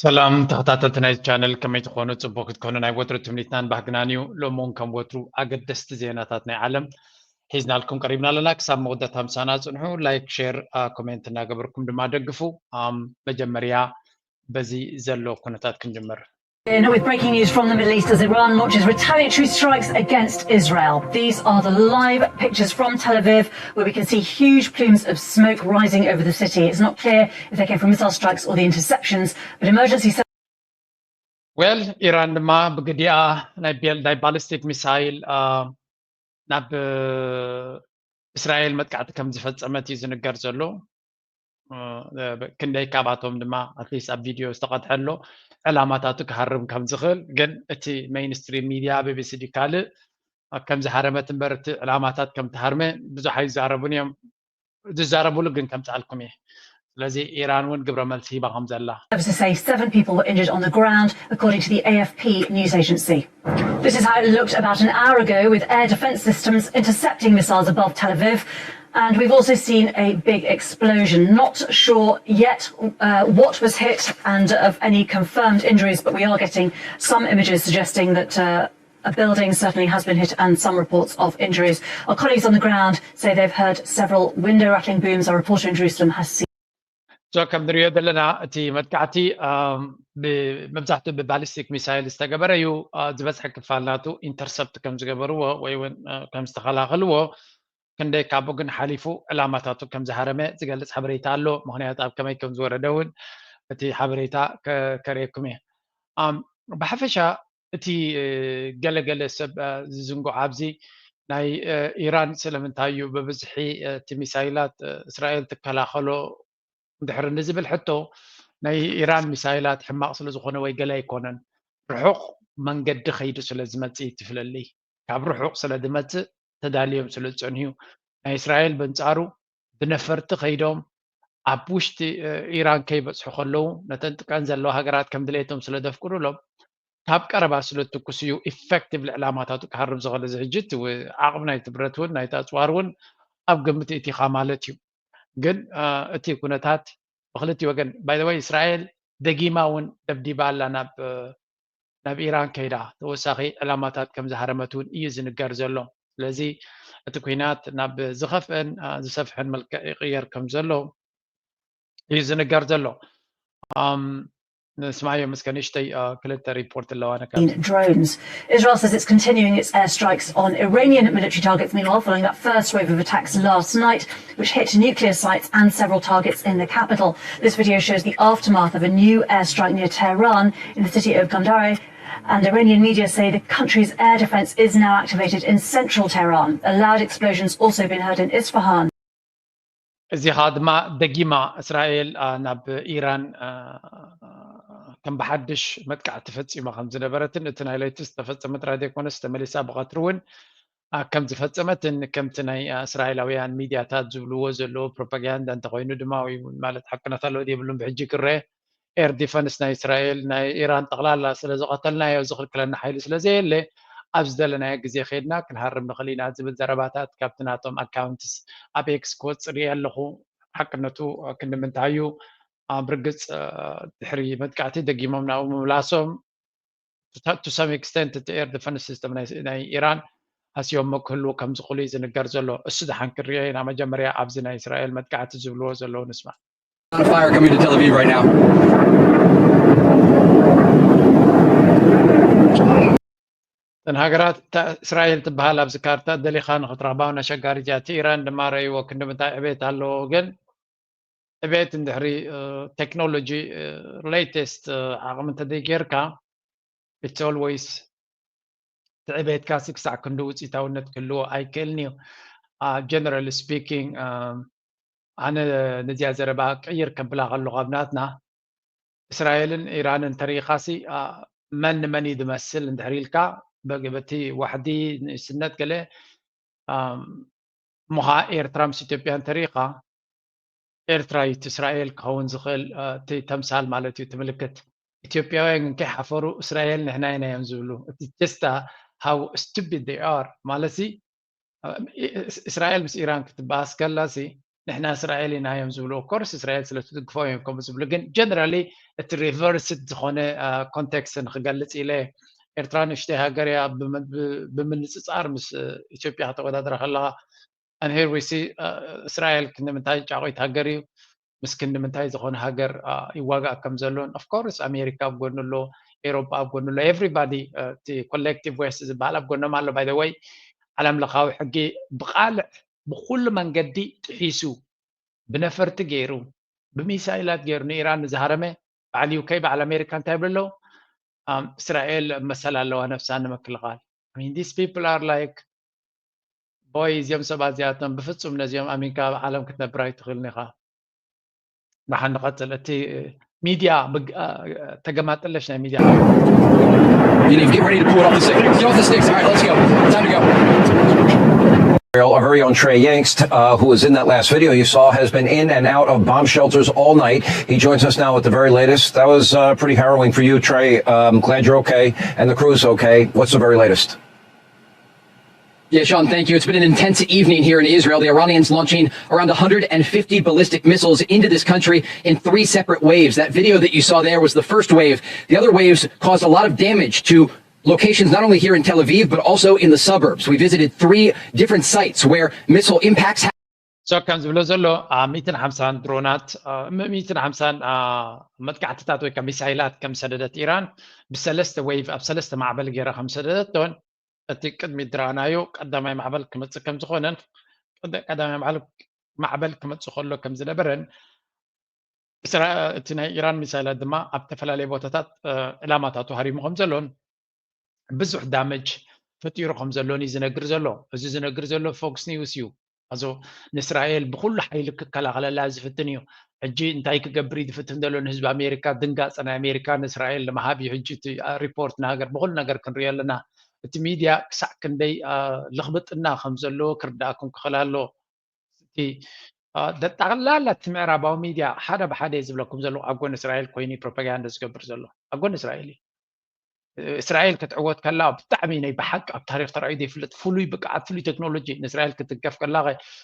ሰላም ተኸታተልቲ ናይ ቻነል፣ ከመይ ትኾኑ? ጽቡቅ ክትኮኑ ናይ ወትሩ ትምኒትናን ባህግናን እዩ። ሎሚ እውን ከም ወትሩ ኣገደስቲ ዜናታት ናይ ዓለም ሒዝናልኩም ቀሪብና ኣለና። ክሳብ መወዳእታ ምሳና ጽንሑ። ላይክ፣ ሼር፣ ኮሜንት እናገበርኩም ድማ ደግፉ። መጀመርያ በዚ ዘሎ ኩነታት ክንጅምር። With breaking news from the Middle East as Iran launches retaliatory strikes against Israel. These are the live pictures from Tel Aviv, where we can see huge plumes of smoke rising over the city. It's not clear if they came from missile strikes or the interceptions, but emergency well, ኢራን ድማ ብግዲኣ ናይ ባሊስቲክ ሚሳይል ናብ እስራኤል መጥቃዕቲ ከም ዝፈጸመት እዩ ዝንገር ዘሎ። ክንደይ ካብኣቶም ድማ ኣትሊስት ኣብ ቪድዮ ዝተቐድሐ ኣሎ ዕላማታቱ ክሃርም ከም ዝኽእል። ግን እቲ ሜይንስትሪም ሚድያ፣ ቢቢሲ ድዩ ካልእ፣ ከም ዝሃረመት እምበር እቲ ዕላማታት ከም ትሃርመ ብዙሕ ኣይዛረቡን እዮም። ዝዛረቡሉ ግን ከምፅኣልኩም እየ። ስለዚ ኢራን እውን ግብረ መልሲ ሂባ ከም ዘላ Services say seven people were injured on the ground, according to the A F P news agency. This is how it looked about an hour ago, with air defense systems intercepting missiles above Tel Aviv. And we've also seen a big explosion. Not sure yet uh, what was hit and of any confirmed injuries, but we are getting some images suggesting that uh, a building certainly has been hit and some reports of injuries. Our colleagues on the ground say they've heard several window rattling booms. Our reporter in Jerusalem has seen. So ከም ንሪኦ ዘለና እቲ መጥቃዕቲ መብዛሕትኡ ብባሊስቲክ ሚሳይል ዝተገበረ እዩ። ዝበዝሐ ክፋል ናቱ ኢንተርሰፕት ከም ዝገበርዎ ወይ እውን ከም ዝተኸላኸልዎ፣ ክንደይ ካብኡ ግን ሓሊፉ ዕላማታቱ ከም ዝሃረመ ዝገልጽ ሓበሬታ ኣሎ። ምኽንያቱ ኣብ ከመይ ከም ዝወረደ እውን እቲ ሓበሬታ ከርእየኩም እየ። ብሓፈሻ እቲ ገለገለ ሰብ ዝዝንግዖ ኣብዚ ናይ ኢራን ስለምንታይ እዩ ብብዝሒ እቲ ሚሳይላት እስራኤል ትከላኸሎ እንድሕር ንዝብል ሕቶ፣ ናይ ኢራን ሚሳይላት ሕማቕ ስለ ዝኾነ ወይ ገለ ኣይኮነን፣ ርሑቕ መንገዲ ከይዱ ስለ ዝመጽእ እዩ እቲ ፍልልይ። ካብ ርሑቕ ስለ ዝመጽእ ተዳልዮም ስለ ዝጸንሑ እዩ። ናይ እስራኤል በንጻሩ ብነፈርቲ ከይዶም ኣብ ውሽጢ ኢራን ከይበጽሑ ከለዉ ነተን ጥቀን ዘለዋ ሃገራት ከም ድሌቶም ስለ ዘፍቅዱሎም ካብ ቀረባ ስለ ትኩስ እዩ ኢፌክቲቭሊ ዕላማታቱ ክሃርም ዝኽእል። እዚ ሕጂ እቲ ዓቕሚ ናይቲ ብረት እውን ናይቲ ኣጽዋር እውን ኣብ ግምት እቲኻ ማለት እዩ። ግን እቲ ኩነታት ብክልቲ ወገን ባይ ወይ እስራኤል ደጊማ እውን ደብዲባ ኣላ ናብ ናብ ኢራን ከይዳ ተወሳኺ ዕላማታት ከም ዝሃረመት እውን እዩ ዝንገር ዘሎ። ስለዚ እቲ ኩናት ናብ ዝኸፍአን ዝሰፍሐን መልክዕ ይቕየር ከም ዘሎ እዩ ዝንገር ዘሎ። ንስማዮ ምስ ከንሽተይ ክልተ ሪፖርት ኣለዋ ነካ drones. Israel says it's continuing its airstrikes on Iranian military targets, meanwhile, following that first wave of attacks last night, which hit nuclear sites and several targets in the capital. This video shows the aftermath of a new airstrike near Tehran in the city of Gandhari. And Iranian media say the country's air defense is now activated in central Tehran. A loud explosion's also been heard in Isfahan. እዚኻ ድማ ደጊማ እስራኤል ናብ ኢራን ከም ብሓድሽ መጥቃዕቲ ፈጺማ ከም ዝነበረትን እቲ ናይ ለይቲ ዝተፈጸመ ጥራይ ዘይኮነስ ተመሊሳ ብቐትሪ እውን ከም ዝፈጸመትን ከምቲ ናይ እስራኤላውያን ሚድያታት ዝብልዎ ዘለዉ ፕሮፓጋንዳ እንተኾይኑ ድማ ወይ ማለት ሓቅነት ኣለዎ የብሉን ብሕጂ ክረአ ኤር ዲፈንስ ናይ እስራኤል ናይ ኢራን ጠቕላላ ስለ ዝቐተልናዮ ዝኽልክለና ሓይሊ ስለ ዘየለ ኣብ ዝደለናዮ ግዜ ከይድና ክንሃርም ንኽእል ኢና ዝብል ዘረባታት ካብቲ ናቶም ኣካውንትስ ኣብ ኤክስ ክወፅእ ሪኤ ኣለኹ። ሓቅነቱ ክንዲ ምንታይ እዩ? ብርግፅ ድሕሪ መጥቃዕቲ ደጊሞም ናብኡ ምምላሶም to some extent እቲ ኤር ዲፈንስ ሲስተም ናይ ኢራን ሃስዮሞ ክህልዉ ከም ዝኽእሉ እዩ ዝንገር ዘሎ። እሱ ደሓን ክንሪኦ ኢና። መጀመርያ ኣብዚ ናይ እስራኤል መጥቃዕቲ ዝብልዎ ዘለዉ ንስማዕ። Fire coming to Tel Aviv right now. እተን ሃገራት እታ እስራኤል ትበሃል ኣብዚ ካርታ ደሊኻ ንኽትረኽባ እውን ኣሸጋሪት እያ። እቲ ኢራን ድማ ረእይዎ ክንዲ ምንታይ ዕቤት ኣለዎ። ግን ዕቤት እንድሕሪ ቴክኖሎጂ ሌተስት ዓቕሚ እንተዘይጌርካ it's always ትዕቤትካ ሲ ክሳዕ ክንዲ ውፅኢታውነት ክህልዎ ኣይክእልን እዩ። ጀነራል ስፒኪንግ ኣነ ነዚኣ ዘረባ ቅይር ከብላ ከለኹ ኣብ ናትና እስራኤልን ኢራንን ተሪኢኻሲ መን ንመን እዩ ዝመስል እንድሕር ኢልካ በቲ ዋሕዲ ንእስነት ገለ እሞ ኸዓ ኤርትራ ምስ ኢትዮጵያ እንተሪኢኻ ኤርትራ እዩ እቲ እስራኤል ክኸውን ዝኽእል እቲ ተምሳል ማለት እዩ እቲ ምልክት። ኢትዮጵያውያን ግን ከይሓፈሩ እስራኤል ንሕና ኢና እዮም ዝብሉ። እቲ just how stupid they are ማለት እስራኤል ምስ ኢራን ክትበኣስ ከላ ሲ ንሕና እስራኤል ኢና እዮም ዝብሉ። Of course እስራኤል ስለ ትድግፎ እዮም ከምኡ ዝብሉ። ግን generally እቲ reversed ዝኾነ context ንክገልጽ ኢለ፣ ኤርትራ ንእሽተይ ሃገር እያ፣ ብምንጽጻር ምስ ኢትዮጵያ ከተወዳድራ ከለኻ፣ and here we see እስራኤል ክንዲ ምንታይ ጫቑት ሃገር እዩ፣ ምስ ክንዲ ምንታይ ዝኾነ ሃገር ይዋጋእ ከም ዘሎን። Of course ኣሜሪካ ኣብ ጎኑ ኣሎ፣ ኤሮፓ ኣብ ጎኑ ኣሎ፣ everybody፣ እቲ collective west ዝበሃል ኣብ ጎኖም ኣሎ። By the way ዓለም ለኻዊ ሕጊ ብቓልዕ ብኩሉ መንገዲ ጥሒሱ፣ ብነፈርቲ ገይሩ፣ ብሚሳይላት ገይሩ ንኢራን ንዝሃረመ በዓል ዩከይ በዓል ኣሜሪካ እንታይ ይብሉ ኣለዉ? እስራኤል መሰል ኣለዋ ነፍሳ ንምክልኻል። I mean these people are like boy፣ እዚኦም ሰባት እዚኣቶም ብፍጹም ነዚኦም ኣሚንካ ኣብ ዓለም ክትነብር ኣይትኽእልን ኢኻ። ደሓን ንቐጽል። እቲ ሚድያ ተገማጥለሽ ናይ ሚድያ You need to get ready to pull it off the stick. Get off the sticks. All right, let's go. Time to go. Our very own Trey Yingst, uh, who was in that last video you saw, has been in and out of bomb shelters all night. He joins us now with the very latest. That was uh, pretty harrowing for you, Trey. Um, glad you're okay and the crew's okay. What's the very latest? Yeah, Sean, thank you. It's been an intense evening here in Israel. The Iranians launching around one hundred fifty ballistic missiles into this country in three separate waves. That video that you saw there was the first wave. The other waves caused a lot of damage to locations, not only here in Tel Aviv, but also in the suburbs. We visited three different sites where missile impacts. So ከም ዝብሎ ዘሎ ሚትን ሓምሳን ድሮናት ሚትን ሓምሳን መጥቃዕትታት ወይ ከዓ ሚሳይላት ከም ሰደደት ኢራን ብሰለስተ wave ኣብ ሰለስተ ማዕበል ገይራ ከም ሰደደቶን እቲ ቅድሚ ድራናዮ ቀዳማይ ማዕበል ክመፅእ ከም ዝኾነን ቀዳማይ ማዕበል ክመፅእ ከሎ ከም ዝነበረን እቲ ናይ ኢራን ሚሳይላት ድማ ኣብ ተፈላለየ ቦታታት ዕላማታቱ ሃሪሙ ከም ዘሎን ብዙሕ damage ፈጢሩ ከም ዘሎን እዩ ዝነግር ዘሎ። እዚ ዝነግር ዘሎ Fox News እዩ። ኣዞ ንእስራኤል ብኩሉ ሓይሊ ክከላኸለላ ዝፍትን እዩ። ሕጂ እንታይ ክገብር እዩ ዝፍትን ዘሎ ንህዝቢ ኣሜሪካ ድንጋፀ ናይ ኣሜሪካ ንእስራኤል ንምሃብ እዩ። ሕጂ እቲ ሪፖርት ንሃገር ብኩሉ ነገር ክንሪኦ ኣለና። እቲ ሚድያ ክሳዕ ክንደይ ልኽብጥና ከም ዘለዎ ክርዳእኩም ክኽእል ኣሎ። እቲ ጠቕላላ እቲ ምዕራባዊ ሚድያ ሓደ ብሓደ ዝብለኩም ዘሎ ኣብ ጎን እስራኤል ኮይኑ ፕሮፓጋንዳ ዝገብር ዘሎ ኣብ ጎን እስራኤል እዩ። እስራኤል ክትዕወት ከላ ብጣዕሚ ናይ ብሓቂ ኣብ ታሪክ ተራእዩ ዘይፍለጥ ፍሉይ ብቅዓት ፍሉይ ቴክኖሎጂ ንእስራኤል ክትንከፍ ከላ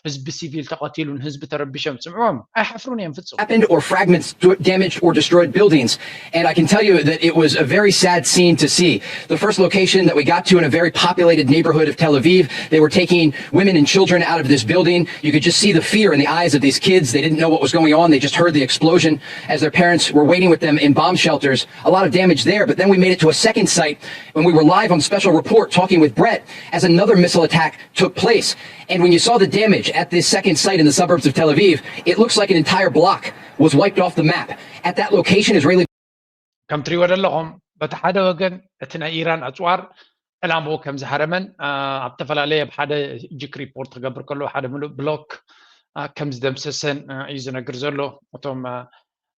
ህዝቢ ሲቪል ተቐቲሉ ንህዝቢ ተረቢሾም ስምዕዎም ኣይሓፍሩን እዮም ፍጹም happened or fragments damaged or destroyed buildings. And I can tell you that it was a very sad scene to see. The first location that we got to in a very populated neighborhood of Tel Aviv, they were taking women and children out of this building. You could just see the fear in the eyes of these kids. They didn't know what was going on. They just heard the explosion as their parents were waiting with them in bomb shelters. A lot of damage there. But then we made it to a second site when we were live on Special Report talking with Brett as another missile attack took place. And when you saw the damage at this second site in the suburbs of Tel Aviv, it looks like an entire block was wiped off the map. At that location, Israeli ከም ትሪእዎ ዘለኹም በቲ ሓደ ወገን እቲ ናይ ኢራን ኣፅዋር ዕላምኡ ከም ዝሃረመን ኣብ ዝተፈላለየ ኣብ ሓደ ጅክ ሪፖርት ክገብር ከሎ ሓደ ምሉእ ብሎክ ከም ዝደምሰሰን እዩ ዝነግር ዘሎ። እቶም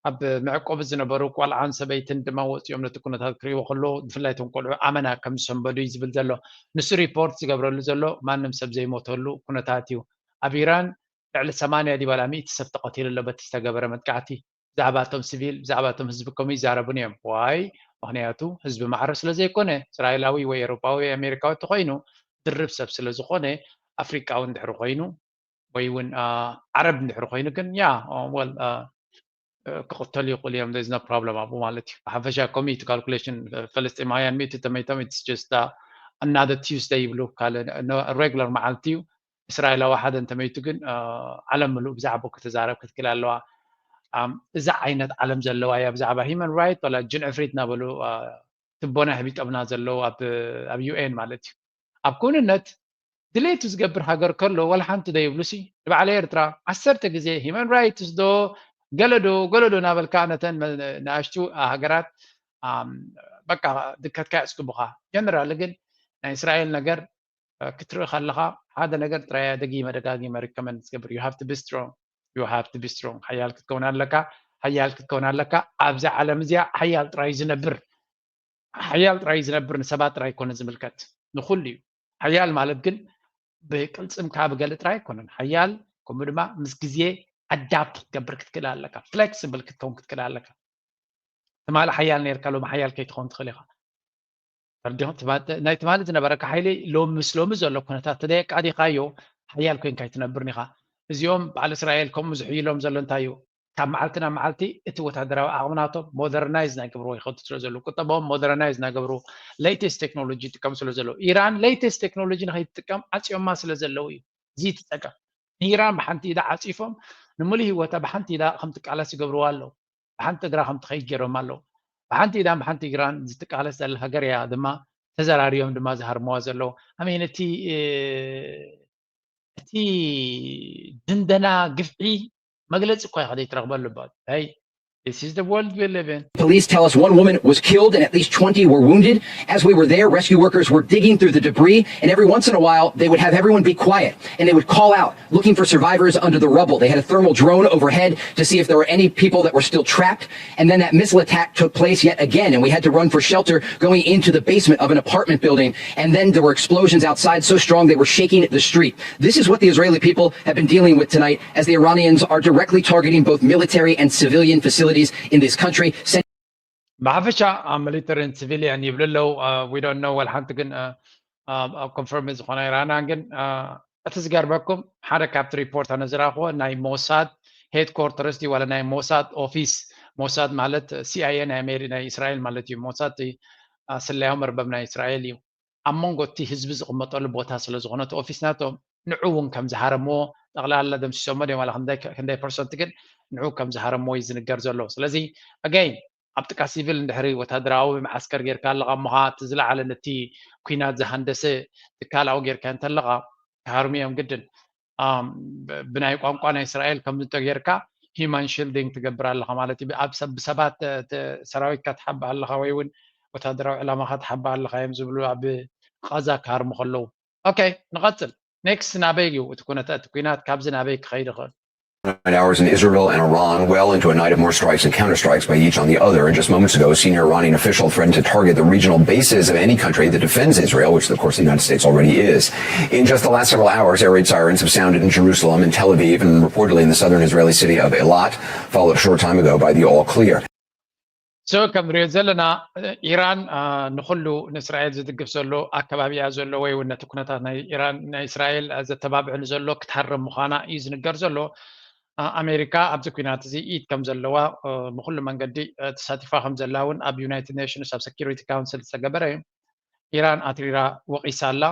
ኣብ መዕቆቢ ዝነበሩ ቆልዓን ሰበይትን ድማ ወፂኦም ነቲ ኩነታት ክሪእዎ ከሎ ብፍላይ እቶም ቆልዑ ኣመና ከም ዝሰንበዱ እዩ ዝብል ዘሎ። ንሱ ሪፖርት ዝገብረሉ ዘሎ ማንም ሰብ ዘይሞተሉ ኩነታት እዩ። ኣብ ኢራን ልዕሊ ሰማንያ ዲባላ ሚእቲ ሰብ ተቐቲሉ ኣሎ በቲ ዝተገበረ መጥቃዕቲ። ብዛዕባ እቶም ስቪል ብዛዕባ እቶም ህዝቢ ከምኡ ይዛረቡን እዮም። ዋይ ምክንያቱ ህዝቢ ማዕረ ስለ ዘይኮነ እስራኤላዊ ወይ ኤሮፓዊ ወይ ኣሜሪካዊ እንተኮይኑ ድርብ ሰብ ስለ ዝኾነ ኣፍሪቃዊ እንድሕሪ ኮይኑ ወይ እውን ዓረብ እንድሕሪ ኮይኑ ግን ያ ወል ክቕተሉ ይኽእሉ እዮም። There's no problem ኣብኡ ማለት እዩ። ብሓፈሻ ከምኡ እቲ ካልኩሌሽን ፈለስጢማውያን ሚእቲ ተመይቶም it's just another Tuesday ይብሉ ካልእ regular መዓልቲ እዩ። እስራኤላዊ ሓደ እንተመይቱ ግን ዓለም ምሉእ ብዛዕባኡ ክትዛረብ ክትክእል ኣለዋ። እዛ ዓይነት ዓለም ዘለዋ እያ ብዛዕባ human right ዋላ ጅን ዕፍሪት እናበሉ ትቦና ኣሕቢጦምና ዘለዉ ኣብ ዩኤን ማለት እዩ። ኣብ ክውንነት ድሌቱ ዝገብር ሃገር ከሎ ዋላ ሓንቲ ዶ ይብሉሲ ንባዕለ ኤርትራ ዓሰርተ ግዜ human rights ዶ ገለዶ ገለዶ እናበልካ ነተን ንኣሽቱ ሃገራት በቃ ድከትካ የፅግቡኻ። ጀነራሊ ግን ናይ እስራኤል ነገር ክትርኢ ከለኻ ሓደ ነገር ጥራይ ደጊመ ደጋጊመ recommend ዝገብር you have to be strong you have to be strong ሓያል ክትከውን ኣለካ ሓያል ክትከውን ኣለካ ኣብዛ ዓለም እዚኣ ሓያል ጥራይ ዝነብር ሓያል ጥራይ ዝነብር ንሰባት ጥራይ ኮነ ዝምልከት ንኩሉ እዩ ሓያል ማለት ግን ብቅልፅምካ ብገለ ጥራይ ኣይኮነን ሓያል ከምኡ ድማ ምስ ግዜ adapt ክትገብር ክትክእል ኣለካ flexible ክትከውን ክትክእል ኣለካ ትማሊ ሓያል ነርካ ሎሚ ሓያል ከይትኸውን ትኽእል ኢኻ ናይ ትማሊ ዝነበረካ ሓይሊ ሎሚ ምስ ሎሚ ዘሎ ኩነታት ተደየቃዲኻዮ ሓያል ኮይንካ ኣይትነብርን ኢኻ እዚኦም በዓል እስራኤል ከምኡ ዝሕይሎም ዘሎ እንታይ እዩ? ካብ መዓልቲ ናብ መዓልቲ እቲ ወታደራዊ ዓቕሚ ናቶም ሞደርናይዝ እናገብርዎ ይኸዱ ስለ ዘለዉ፣ ቁጠባኦም ሞደርናይዝ እናገብርዎ፣ latest technology ይጥቀሙ ስለ ዘለዉ፣ ኢራን latest technology ንኸይትጥቀም ዓፅዮማ ስለ ዘለዉ እዩ። እዚ እቲ ፀገም። ንኢራን ብሓንቲ ኢዳ ዓፂፎም፣ ንምሉእ ህይወታ ብሓንቲ ኢዳ ከም ትቃለስ ይገብርዋ ኣለዉ። ብሓንቲ እግራ ከም ትኸይድ ገይሮም ኣለዉ። ብሓንቲ ኢዳን ብሓንቲ እግራን ዝትቃለስ ዘላ ሃገር እያ ድማ ተዘራርዮም ድማ ዝሃርምዋ ዘለዉ። ኣሜን እቲ እቲ ድንደና ግፍዒ መግለፂ እኳ ኢኻ ዘይትረኽበሉ። But hey, this is the world we live in. Police tell us one woman was killed and at least twenty were wounded. As we were there, rescue workers were digging through the debris, and every once in a while, they would have everyone be quiet, and they would call out, looking for survivors under the rubble. They had a thermal drone overhead to see if there were any people that were still trapped. And then that missile attack took place yet again, and we had to run for shelter going into the basement of an apartment building. And then there were explosions outside so strong they were shaking the street. This is what the Israeli people have been dealing with tonight as the Iranians are directly targeting both military and civilian facilities in this country. ብሓፈሻ ኣብ ሚሊተሪን ሲቪሊያን ይብሉ ኣለዉ። We don't know ወላ ሓንቲ ግን ኣብ ኮንፈርም ዝኾነ ኢራናን ግን እቲ ዝገርመኩም ሓደ ካብቲ ሪፖርት ኣነ ዝረኣኽዎ ናይ ሞሳድ ሄድኮርተርስ ድዩ ዋላ ናይ ሞሳድ ኦፊስ፣ ሞሳድ ማለት ሲኣይኤ ናይ ኣሜሪ ናይ እስራኤል ማለት እዩ። ሞሳድ እቲ ስለያዊ መርበብ ናይ እስራኤል እዩ። ኣብ መንጎ እቲ ህዝቢ ዝቕመጠሉ ቦታ ስለ ዝኾነ እቲ ኦፊስ ናቶም ንዑ እውን ከም ዝሃረምዎ ጠቕላላ ደምሲሶሞ ድዮም ዋላ ክንደይ ፐርሰንት ግን ንዑ ከም ዝሃረምዎ እዩ ዝንገር ዘሎ። ስለዚ ኣገይን ኣብ ጥቃ ሲቪል እንድሕሪ ወታደራዊ መዓስከር ጌርካ ኣለኻ እሞኻ እቲ ዝለዓለ ነቲ ኩናት ዝሃንደሰ ትካላዊ ጌርካ እንተለኻ ክሃርሙ እዮም ግድን። ብናይ ቋንቋ ናይ እስራኤል ከም እንተጌርካ ሂማን ሽልዲንግ ትገብር ኣለኻ ማለት እዩ። ብሰባትካ ትሓብእ ኣለኻ ወይ እውን ወታደራዊ ዕላማኻ ትሓብእ ኣለኻ እዮም ዝብሉ ኣብ ቓዛ ክሃርሙ ከለዉ። ኦኬ ንቐፅል። ኔክስት ናበይ እዩ እቲ ኩነታት እቲ ኩናት ካብዚ ናበይ ክኸይድ ይኽእል? Hours in Israel and Iran, well into a night of more strikes and counterstrikes by each on the other. And just moments ago, a senior Iranian official threatened to target the regional bases of any country that defends Israel, which, of course, the United States already is. In just the last several hours, air raid sirens have sounded in Jerusalem and Tel Aviv, and reportedly in the southern Israeli city of Eilat, followed a short time ago by the all clear. So ከም ንሪኦ ዘለና ኢራን ንኩሉ ንእስራኤል ዝድግፍ ዘሎ ኣከባቢያ ዘሎ ወይ እውን ነቲ ኩነታት ናይ ኢራን ናይ እስራኤል ዘተባብዕ ንዘሎ ክትሃርም ምዃና እዩ ዝንገር ዘሎ። ኣሜሪካ ኣብዚ ኩናት እዚ ኢድ ከም ዘለዋ ብኩሉ መንገዲ ተሳቲፋ ከም ዘላ እውን ኣብ ዩናይትድ ኔሽንስ ኣብ ሰኪሪቲ ካውንስል ዝተገበረ እዩ። ኢራን ኣትሪራ ወቒሳ ኣላ።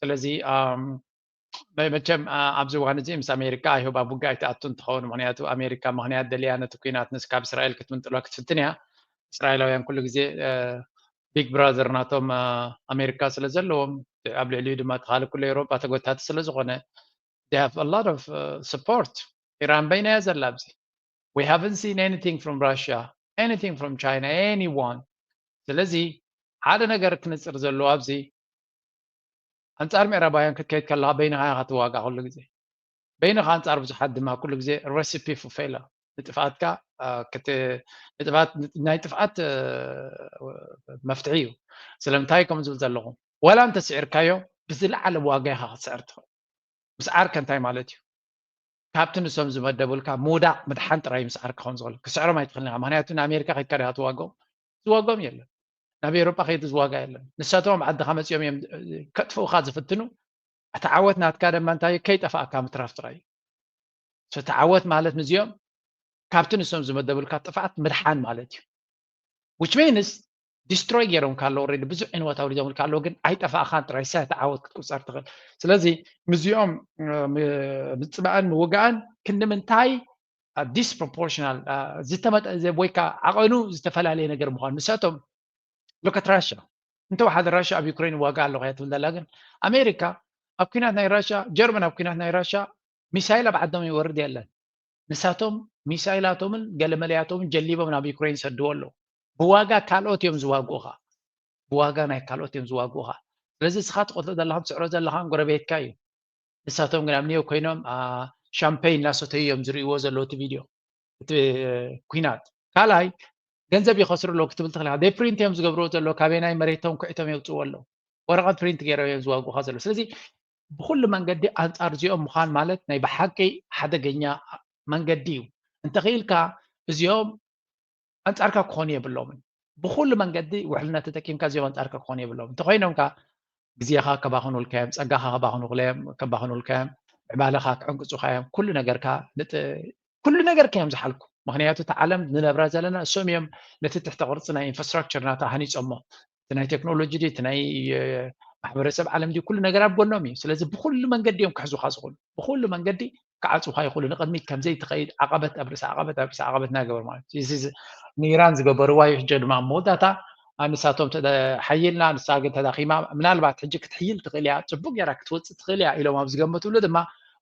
ስለዚ መቸም ኣብዚ እዋን እዚ ምስ ኣሜሪካ ኣይሆብ ኣብ ውግእ ኣይትኣቱን ትኸውን። ምክንያቱ ኣሜሪካ ምክንያት ደልያ ነቲ ኩናት ንስ ካብ እስራኤል ክትምንጥሎ ክትፍትን እያ። እስራኤላውያን ኩሉ ግዜ ቢግ ብራዘር ናቶም ኣሜሪካ ስለ ዘለዎም ኣብ ልዕሊኡ ድማ ተኻሊ ኩሉ ኤውሮጳ ተጎታቲ ስለ ዝኾነ they have a lot of support። ኢራን በይና እያ ዘላ ኣብዚ። We haven't seen anything from Russia, anything from China, anyone። ስለዚ ሓደ ነገር ክንፅር ዘለዎ ኣብዚ ኣንፃር ምዕራባውያን ክትከይድ ከለካ በይንካ ኢካ ትዋጋእ ኩሉ ግዜ። በይንካ ኣንፃር ብዙሓት ድማ ኩሉ ግዜ recipe for failure። ንጥፍኣትካ ናይ ጥፍኣት መፍትሒ እዩ። ስለምንታይ ከም ዝብል ዘለኹ ዋላ እንተስዒርካዮ ብዝለዓለ ዋጋ ኢካ ክትስዕር ትኽእል። ምስዓር ከ እንታይ ማለት እዩ? ካብቲ ንሶም ዝመደቡልካ ምውዳቕ ምድሓን ጥራይ ምስዓር ክኸውን ዝኽእል። ክስዕሮም ኣይትኽእልን ኢኻ። ምክንያቱ ንኣሜሪካ ከይድካ ዲኻ ትዋግኦም? ዝዋግኦም የለን። ናብ ኤውሮጳ ከይዱ ዝዋጋ የለን። ንሳቶም ኣብ ዓድኻ መጺኦም እዮም ከጥፍኡኻ ዝፍትኑ። እቲ ዓወት ናትካ ድማ እንታይ እዩ? ከይጠፋእካ ምትራፍ ጥራይ እዩ። እቲ ዓወት ማለት ንዚኦም ካብቲ ንሶም ዝመደቡልካ ጥፍኣት ምድሓን ማለት እዩ። Which means destroy ገይሮም ካለዉ already ብዙሕ ዕንወት ኣውሪዶምልካ ኣለዉ ግን ኣይጠፋእኻን ጥራይ ሰ ተዓወት ክትቁፀር ትኽእል። ስለዚ ምስዚኦም ምፅባእን ምውጋእን ክንዲ ምንታይ disproportional ዝተመጠ ወይ ከዓ ዓቐኑ ዝተፈላለየ ነገር ምዃኑ ንሳቶም look at Russia እንተወሓደ ራሽያ ኣብ ዩክሬን ይዋጋ ኣለኹ እያ ትብል ዘላ ግን ኣሜሪካ ኣብ ኩናት ናይ ራሽያ ጀርመን ኣብ ኩናት ናይ ራሽያ ሚሳይል ኣብ ዓዶም ይወርድ የለን። ንሳቶም ሚሳይላቶምን ገለመለያቶምን ጀሊቦም ናብ ዩክሬን ይሰድዎ ኣለዉ። ብዋጋ ካልኦት እዮም ዝዋግኡኻ። ብዋጋ ናይ ካልኦት እዮም ዝዋግኡኻ። ስለዚ እስኻ ትቐትሎ ዘለኻን ትስዕሮ ዘለኻን ጎረቤትካ እዩ። ንሳቶም ግን ኣብ ኒውዮርክ ኮይኖም ሻምፔን እናሰተዩ እዮም ዝርእይዎ ዘለዉ እቲ ቪድዮ እቲ ኩናት። ካልኣይ ገንዘብ ይኸስሩ ኣለዉ ክትብል ትኽእል ኢኻ። ፕሪንት እዮም ዝገብርዎ ዘለዉ ካበየናይ መሬቶም ኩዒቶም የውፅእዎ ኣለዉ። ወረቐት ፕሪንት ገይሮም እዮም ዝዋግኡኻ ዘለዉ። ስለዚ ብኩሉ መንገዲ ኣንፃር እዚኦም ምዃን ማለት ናይ ብሓቂ ሓደገኛ መንገዲ እዩ። እንተኽኢልካ እዚኦም ኣንፃርካ ክኾኑ የብሎምን። ብኩሉ መንገዲ ውሕልነት ተጠቂምካ እዚኦም ኣንፃርካ ክኾኑ የብሎምን። እንተኮይኖም ከ ግዜኻ ከባኽኑልካ እዮም፣ ፀጋኻ ከባኽኑልካ እዮም፣ ከባኽኑልካ እዮም። ምዕባለኻ ክዕንቅፁኻ እዮም። ኩሉ ነገርካ ንጥ- ኩሉ ነገርካ እዮም ዝሓልኩ። ምክንያቱ እቲ ዓለም ንነብራ ዘለና እሶም እዮም ነቲ ትሕተ ቅርፂ ናይ ኢንፍራስትራክቸር ናታ ሃኒፆሞ። እቲ ናይ ቴክኖሎጂ ድዩ፣ እቲ ናይ ማሕበረሰብ ዓለም ድዩ፣ ኩሉ ነገር ኣብ ጎኖም እዩ። ስለዚ ብኩሉ መንገዲ እዮም ክሕዙኻ ዝኽእሉ። ብኩሉ መንገዲ ክዓፁኻ ይኽእሉ። ንቅድሚት ከምዘይ ትኸይድ ዓቐበት ኣብ ርእሲ ዓቐበት ኣብ ርእሲ ዓቐበት እናገበሩ ማለት እዩ። ንኢራን ዝገበርዋ እዩ። ሕጂ ድማ ኣብ መወዳእታ ንሳቶም ሓይልና ንሳ ግን ተዳኺማ፣ ምናልባት ሕጂ ክትሕይል ትኽእል እያ፣ ፅቡቅ ገይራ ክትወፅእ ትኽእል እያ ኢሎም ኣብ ዝገመትሉ ድማ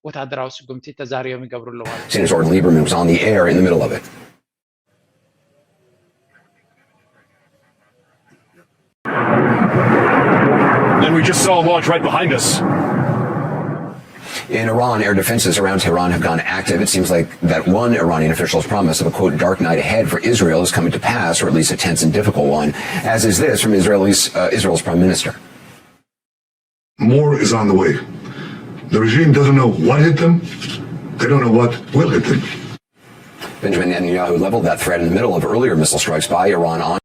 ወታደራዊ ስጉምቲ ተዛሪቦም ይገብሩ ኣለዉ ማለት እዩ። Senator Lieberman was on the air in the middle of it. And we just saw a launch right behind us. In Iran, air defenses around Tehran have gone active. It seems like that one Iranian official's promise of a, quote, dark night ahead for Israel is coming to pass, or at least a tense and difficult one, as is this from Israel's, uh, Israel's prime minister. More is on the way. The regime doesn't know what hit them. They don't know what will hit them. Benjamin Netanyahu leveled that threat in the middle of earlier missile strikes by Iran on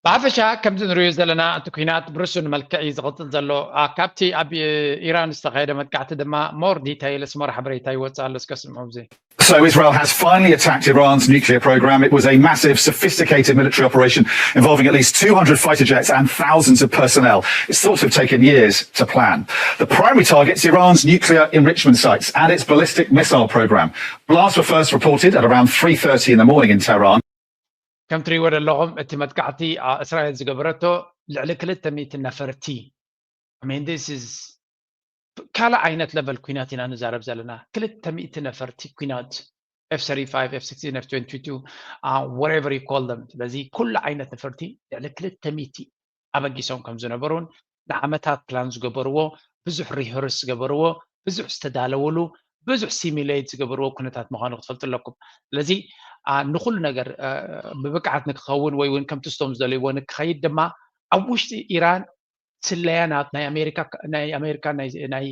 ብሓፈሻ ከምዚ ንሪኦ ዘለና እቲ ኩናት ብርሱን መልክዕ እዩ ዝቕፅል ዘሎ። ካብቲ ኣብ ኢራን ዝተኻየደ መጥቃዕቲ ድማ ሞር ዲታይልስ ሞር ሓበሬታ ይወፅእ ኣሎ። እስከ ስምዑ። So Israel has finally attacked Iran's nuclear program. It was a massive, sophisticated military operation involving at least two hundred fighter jets and thousands of personnel. It's thought to have taken years to plan. The primary target's Iran's nuclear enrichment sites and its ballistic missile program. Blasts were first reported at around three thirty in the morning in Tehran. ከም ትሪእዎ ዘለኹም እቲ መጥቃዕቲ እስራኤል ዝገበረቶ ልዕሊ ክልተ ሚእቲ ነፈርቲ I mean this is ካልእ ዓይነት ለቨል ኩናት ኢና ንዛረብ ዘለና። ክልተ ሚእቲ ነፈርቲ ኩናት F thirty-five, F sixteen, F twenty-two, whatever you call them። ስለዚ ኩሉ ዓይነት ነፈርቲ ልዕሊ ክልተ ሚእቲ ኣበጊሶም ከም ዝነበሩን ንዓመታት ፕላን ዝገበርዎ ብዙሕ ሪህርስ ዝገበርዎ ብዙሕ ዝተዳለውሉ ብዙሕ ሲሚሌት ዝገበርዎ ኩነታት ምዃኑ ክትፈልጡ ኣለኩም። ስለዚ ንኩሉ ነገር ብብቅዓት ንክኸውን ወይ እውን ከምቲ ስቶም ዝደልይዎ ንክኸይድ ድማ ኣብ ውሽጢ ኢራን ስለያ ናይ ኣሜሪካ ናይ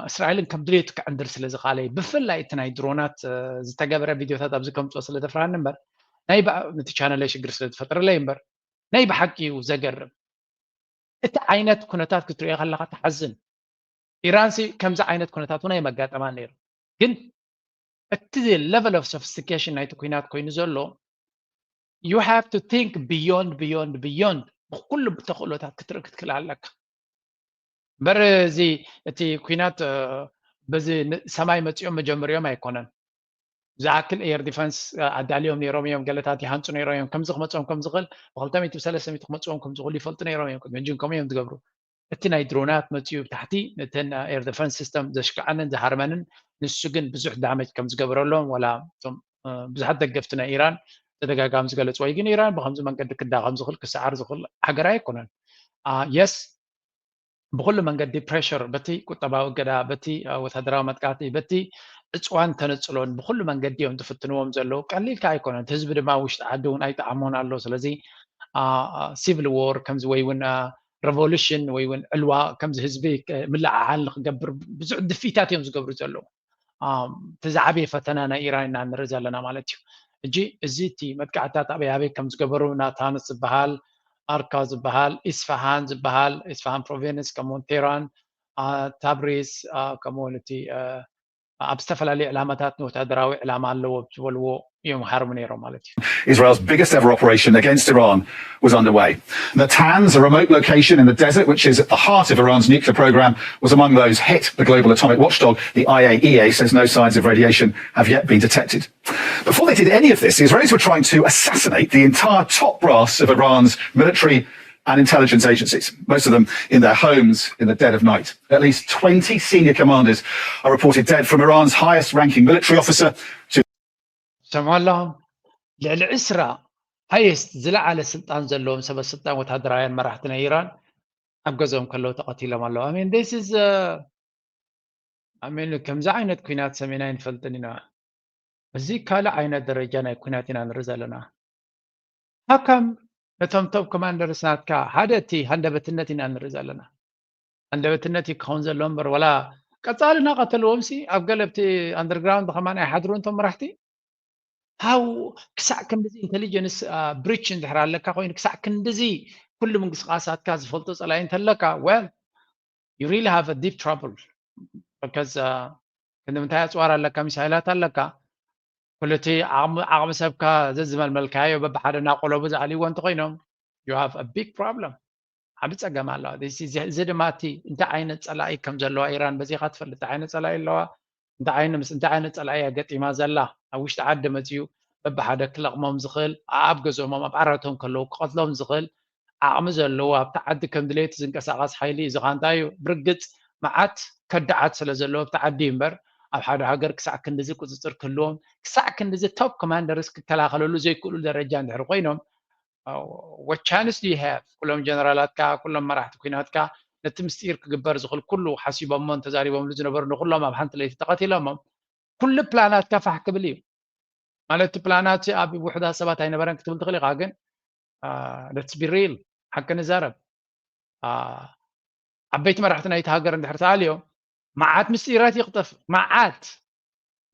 እስራኤልን ከም ድሌቱ ክዕንድር ስለ ዝኽኣለ እዩ። ብፍላይ እቲ ናይ ድሮናት ዝተገበረ ቪድዮታት ኣብዚ ከምፅኦ ስለ ዘፍርሃኒ እምበር ናይ ነቲ ቻነለይ ሽግር ስለ ዝፈጠረለይ እምበር ናይ ብሓቂ እዩ ዘገርም። እቲ ዓይነት ኩነታት ክትሪኦ ከለካ ትሓዝን። ኢራንሲ ከምዚ ዓይነት ኩነታት እውን ኣይመጋጠማን ነይሩ። ግን እቲ level of sophistication ናይቲ ኩናት ኮይኑ ዘሎ you have to think beyond beyond beyond ብኩሉ ተኽእሎታት ክትርኢ ክትክእል ኣለካ። እምበር እዚ እቲ ኩናት በዚ ሰማይ መፂኦም መጀመሪኦም ኣይኮነን። ዝኣክል air defense ኣዳልዮም ነይሮም እዮም፣ ገለታት ይሃንፁ ነይሮም እዮም። ከምዚ ክመፅኦም ከም ዝኽእል ብክልተ ሚእቲ ብሰለስተ ሚእቲ ክመፅኦም ከም ዝኽእሉ ይፈልጡ ነይሮም እዮም። ቅድሚ ሕጂ ከምኡ እዮም ዝገብሩ። እቲ ናይ ድሮናት መፅኡ ብታሕቲ ነተን air defense system ዘሽክዐንን ዝሃርመንን ንሱ ግን ብዙሕ ዳመጅ ከም ዝገበረሎም ዋላ እቶም ብዙሓት ደገፍቲ ናይ ኢራን ተደጋጋሚ ዝገለፅዎ እዩ። ግን ኢራን ብከምዚ መንገዲ ክዳኸም ዝኽእል ክሰዓር ዝኽእል ሃገር ኣይኮነን። የስ ብኩሉ መንገዲ ፕሬሽር በቲ ቁጠባዊ እገዳ በቲ ወታደራዊ መጥቃዕቲ በቲ ዕፅዋን ተነፅሎን ብኩሉ መንገዲ እዮም ዝፍትንዎም ዘለዉ። ቀሊልካ ኣይኮነን። ህዝቢ ድማ ውሽጢ ዓዲ እውን ኣይጠዓሞን ኣሎ። ስለዚ ሲቪል ዎር ከምዚ ወይ እውን ሬቮሉሽን ወይ እውን ዕልዋ ከምዚ ህዝቢ ምልዕዓል ንክገብር ብዙሕ ድፊታት እዮም ዝገብሩ ዘለዉ። እቲ ዝዓበየ ፈተና ናይ ኢራን ኢና ንርኢ ዘለና ማለት እዩ። እጂ እዚ እቲ መጥቃዕትታት ኣበይ ኣበይ ከም ዝገበሩ ናታንስ ዝበሃል ኣርካ ዝበሃል ኢስፋሃን ዝበሃል ኢስፋሃን ፕሮቪንስ ከምኡውን ቴራን ታብሪዝ ከምኡውን እቲ ኣብ ዝተፈላለዩ ዕላማታት ንወታደራዊ ዕላማ ኣለዎ ዝበልዎ እዮም ሃርሙ ነይሮም ማለት እዩ። Israel's biggest ever operation against Iran was underway. Natanz, a remote location in the desert which is at the heart of Iran's nuclear program, was among those hit, the global atomic watchdog. The I A E A says no signs of radiation have yet been detected. Before they did any of this, the Israelis were trying to assassinate the entire top brass of Iran's military and intelligence agencies, most of them in their homes in the dead of night. At least twenty senior commanders are reported dead, from Iran's highest ranking military officer to ሰምዑ ኣለኹም። ልዕሊ ዕስራ ሃየስት ዝለዓለ ስልጣን ዘለዎም ሰበ ስልጣን ወታደራውያን መራሕቲ ናይ ኢራን ኣብ ገዝኦም ከለዉ ተቐቲሎም ኣለዉ። I mean this is I mean ከምዚ ዓይነት ኩናት ሰሚዕና ኣይንፈልጥን ኢና። እዚ ካልእ ዓይነት ደረጃ ናይ ኩናት ኢና ንርኢ ዘለና። ሃካም ነቶም ቶፕ ኮማንደርስ ናትካ ሓደ እቲ ሃንደበትነት ኢና ንርኢ ዘለና። ሃንደበትነት እዩ ክኸውን ዘሎ እምበር ዋላ ቀፃሊ እናቐተልዎም ሲ ኣብ ገለ ኣብቲ ኣንደርግራውንድ ከማን ኣይሓድሩን እቶም መራሕቲ። ሃው ክሳዕ ክንድዚ ኢንቴሊጀንስ ብሪች እንድሕር ኣለካ ኮይኑ ክሳዕ ክንድዚ ኩሉ ምንቅስቃሳትካ ዝፈልጦ ፀላኢ እንተለካ well you really have a deep trouble። because ክንዲ ምንታይ ኣፅዋር ኣለካ፣ ሚሳይላት ኣለካ፣ ኩሉ እቲ ዓቕሚ ሰብካ ዘዝመልመልካዮ በብሓደ እናቆለቡ ዝኣልይዎ እንተኮይኖም you have a big problem። ዓቢ ጸገም ኣለዋ። እዚ ድማ እቲ እንታይ ዓይነት ጸላኢ ከም ዘለዋ ኢራን በዚኻ ትፈልጥ። እንታይ ዓይነት ጸላኢ ኣለዋ፣ እንታይ ዓይነት ጸላኢ እያ ገጢማ ዘላ፣ ኣብ ውሽጢ ዓዲ መጺኡ በብሓደ ክለቕሞም ዝኽእል፣ ኣብ ገዝኦም ኣብ ዓራቶም ከለዉ ክቐትሎም ዝኽእል ዓቕሚ ዘለዎ፣ ኣብቲ ዓዲ ከም ድሌቱ ዝንቀሳቐስ ሓይሊ እዩ። እዚ ኸኣ እንታይ እዩ? ብርግጽ መዓት ከዳዓት ስለ ዘለዎ ኣብቲ ዓዲ እዩ እምበር፣ ኣብ ሓደ ሃገር ክሳዕ ክንድዚ ቁጽጽር ክህልዎም፣ ክሳዕ ክንድዚ top commanders ክከላኸለሉ ዘይክእሉ ደረጃ እንድሕር ኮይኖም፣ what chance do you have? ኩሎም ጀነራላትካ፣ ኩሎም መራሕቲ ኩናትካ ነቲ ምስጢር ክግበር ዝኽእል ኩሉ ሓሲቦሞን ተዛሪቦምሉ ዝነበሩ ንኩሎም ኣብ ሓንቲ ለይቲ ተቐቲሎሞም። ኩሉ ፕላናትካ ፋሕ ክብል እዩ። ማለት እቲ ፕላናት ኣብ ውሑዳት ሰባት ኣይነበረን ክትብል ትኽእል ኢኻ፣ ግን let's be real፣ ሓቂ ንዛረብ። ዓበይቲ መራሕቲ ናይቲ ሃገር እንድሕር ተኣልዮም መዓት ምስጢራት ይቕጠፍ። መዓት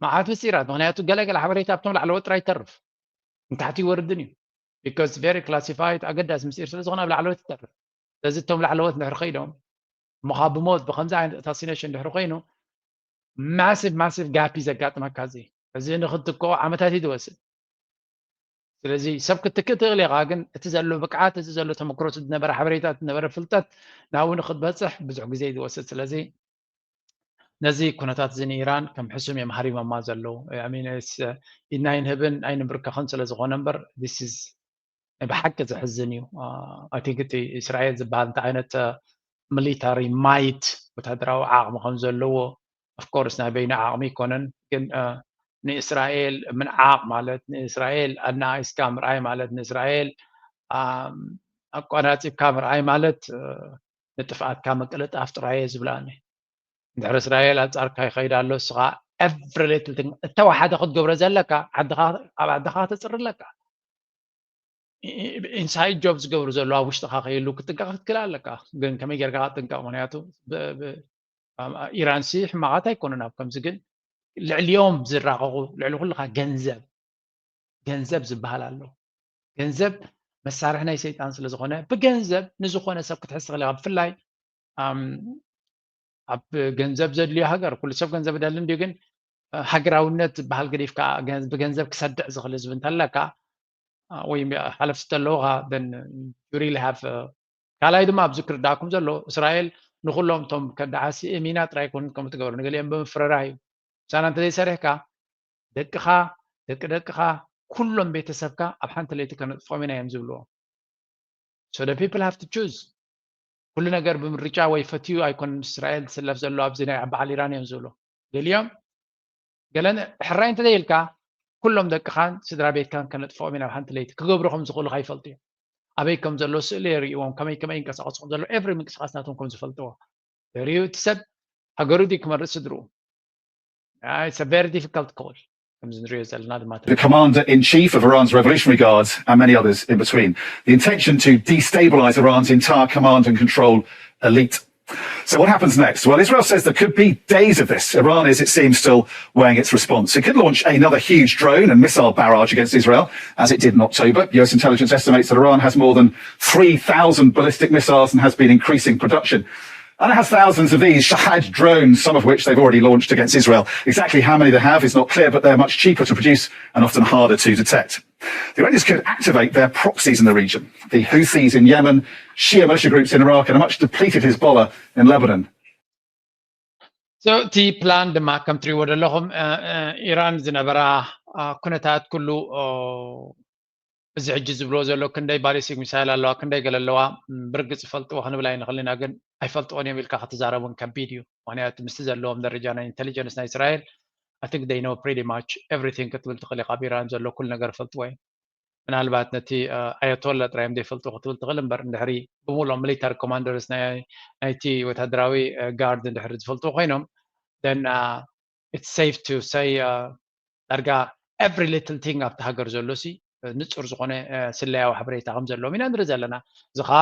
መዓት ምስጢራት። ምኽንያቱ ገለ ገለ ሓበሬታ ኣብቶም ላዕለዎት ጥራይ ይተርፍ፣ ንታሕቲ ይወርድን እዩ። Because very classified፣ ኣገዳሲ ምስጢር ስለ ዝኾነ ኣብ ላዕለዎት ይተርፍ። ስለዚ እቶም ላዕለዎት እንድሕር ከይዶም እሞ ካብ ብሞት ብከምዚ ዓይነት assassination እንድሕር ኮይኑ massive massive gap እዩ ዘጋጥመካ። እዚ እዚ ንክትክኦ ዓመታት እዩ ዝወስድ። ስለዚ ሰብ ክትክእ ትኽእል ኢኻ፣ ግን እቲ ዘሎ ብቅዓት፣ እቲ ዘሎ ተመክሮ፣ እቲ ዝነበረ ሓበሬታ፣ እቲ ዝነበረ ፍልጠት ናብኡ ንክትበፅሕ ብዙሕ ግዜ እዩ ዝወስድ። ስለዚ ነዚ ኩነታት እዚ ንኢራን ከም ሕሱም እዮም ሃሪሞማ ዘለዉ። I mean፣ it's፣ uh፣ ኢድና ኣይንህብን ኣይንብርከኽን ስለ ዝኾነ እምበር፣ this is ናይ ብሓቂ ዘሕዝን እዩ። I think እቲ እስራኤል ዝበሃል እንታይ ዓይነት military might፣ ወታደራዊ ዓቕሚ ከም ዘለዎ፣ of course ናይ በይኑ ዓቕሚ ኣይኮነን፣ ግን ንእስራኤል ምንዓቕ ማለት፣ ንእስራኤል ኣናኢስካ ምርኣይ ማለት፣ ንእስራኤል ኣቆናጺብካ ምርኣይ ማለት ንጥፍኣትካ ምቅልጣፍ ጥራይ እየ ዝብላኒ። እንድሕር እስራኤል ኣንጻርካ ይኸይድ ኣሎ፣ እስኻ every little thing እተወሓደ ክትገብሮ ዘለካ፣ ዓድኻ፣ ኣብ ዓድኻ ከተጽሪ ኣለካ። ኢንሳይድ ጆብ ዝገብሩ ዘለዉ ኣብ ውሽጥኻ ከይህሉ ክትጥንቀቕ ክትክእል ኣለካ። ግን ከመይ ጌርካ ክትጥንቀቕ? ምኽንያቱ ኢራንሲ ሕማቓት ኣይኮኑን ኣብ ከምዚ፣ ግን ልዕሊኦም ዝራቐቑ፣ ልዕሊ ኩልኻ ገንዘብ፣ ገንዘብ ዝበሃል ኣሎ። ገንዘብ መሳርሒ ናይ ሰይጣን ስለ ዝኾነ ብገንዘብ ንዝኾነ ሰብ ክትሕዝ ትኽእል ኢኻ። ብፍላይ ኣብ ገንዘብ ዘድልዮ ሃገር፣ ኩሉ ሰብ ገንዘብ ይደሊ እንድዩ፣ ግን ሃገራውነት ዝበሃል ገዲፍካ ብገንዘብ ክሰድዕ ዝኽእል ህዝቢ እንተለካ ወይ ሓለፍቲ እንተለዉኻ፣ then you really have፣ ካልኣይ ድማ ኣብዚ ክርዳእኩም ዘሎ እስራኤል ንኹሎም እቶም ከዳዓሲ እሚና ጥራይ ኣይኮኑን ከምኡ ትገብር፣ ንገሊኦም ብምፍርራህ እዩ። ምሳና እንተዘይሰሪሕካ ደቅኻ፣ ደቂ ደቅኻ፣ ኩሎም ቤተሰብካ ኣብ ሓንቲ ለይቲ ከነጥፍኦም ኢና እዮም ዝብልዎ። So the people have to choose። ኩሉ ነገር ብምርጫ ወይ ፈትዩ ኣይኮነን ምስ እስራኤል ዝስለፍ ዘሎ፣ ኣብዚ ናይ በዓል ኢራን እዮም ዝብሉ። ገሊኦም ገለ ሕራይ እንተዘይኢልካ ኩሎም ደቅኻን ስድራ ቤትካን ከነጥፍኦም ኢና ኣብ ሓንቲ ለይቲ። ክገብሩ ከም ዝኽእሉ ከይፈልጡ እዮም። ኣበይ ከም ዘሎ ስእሊ የርእዎም፣ ከመይ ከመይ ይንቀሳቐሱ ከም ዘሎ፣ every ምንቅስቓስ ናቶም ከም ዝፈልጥዎ የርእዩ። እቲ ሰብ ሃገሩ ድዩ ክመርጽ ስድርኡ? It's a very difficult call። ከምዚ ንሪኦ ዘለና ድማ The commander in chief of Iran's Revolutionary Guards and many others in between. The intention to destabilize Iran's entire command and control elite. So what happens next? Well, Israel says there could be days of this. Iran is, it seems, still weighing its response. It could launch another huge drone and missile barrage against Israel, as it did in October. U S intelligence estimates that Iran has more than three thousand ballistic missiles and has been increasing production. And it has thousands of these Shahed drones, some of which they've already launched against Israel. Exactly how many they have is not clear, but they're much cheaper to produce and often harder to detect. The Iranians could activate their proxies in the region, the Houthis in Yemen, Shia militia groups in Iraq, and a much depleted Hezbollah in Lebanon. So እቲ ፕላን ድማ ከም ትሪእዎ ዘለኹም ኢራን ዝነበራ ኩነታት ኩሉ እዚ ሕጂ ዝብልዎ ዘሎ ክንደይ ባሊስቲክ ሚሳይል ኣለዋ፣ ክንደይ ገለ ኣለዋ፣ ብርግጽ ይፈልጥዎ ክንብል ኣይንኽእልን ኢና፣ ግን ኣይፈልጥዎን እዮም ኢልካ ክትዛረብ እውን ከቢድ እዩ። ምኽንያቱ ምስቲ ዘለዎም ደረጃ ናይ ኢንተሊጀንስ ናይ እስራኤል I think they know pretty much everything ክትብል ትኽእል ኢኻ። ኣብ ኢራን ዘሎ ኩሉ ነገር ይፈልጥዎ እዮም። ምናልባት ነቲ ኣያቶላ ጥራይ እዮም ዘይፈልጥዎ ክትብል ትኽእል እምበር፣ እንድሕሪ ብምሉኦም ሚሊታሪ ኮማንደርስ ናይቲ ወታደራዊ ጋርድ እንድሕሪ ዝፈልጥዎ ኮይኖም፣ then it's safe to say ዳርጋ every little thing ኣብቲ ሃገር ዘሎ ሲ ንጹር ዝኾነ ስለያዊ ሓበሬታ ከም ዘለዎም ኢና ንርኢ ዘለና። እዚ ኸዓ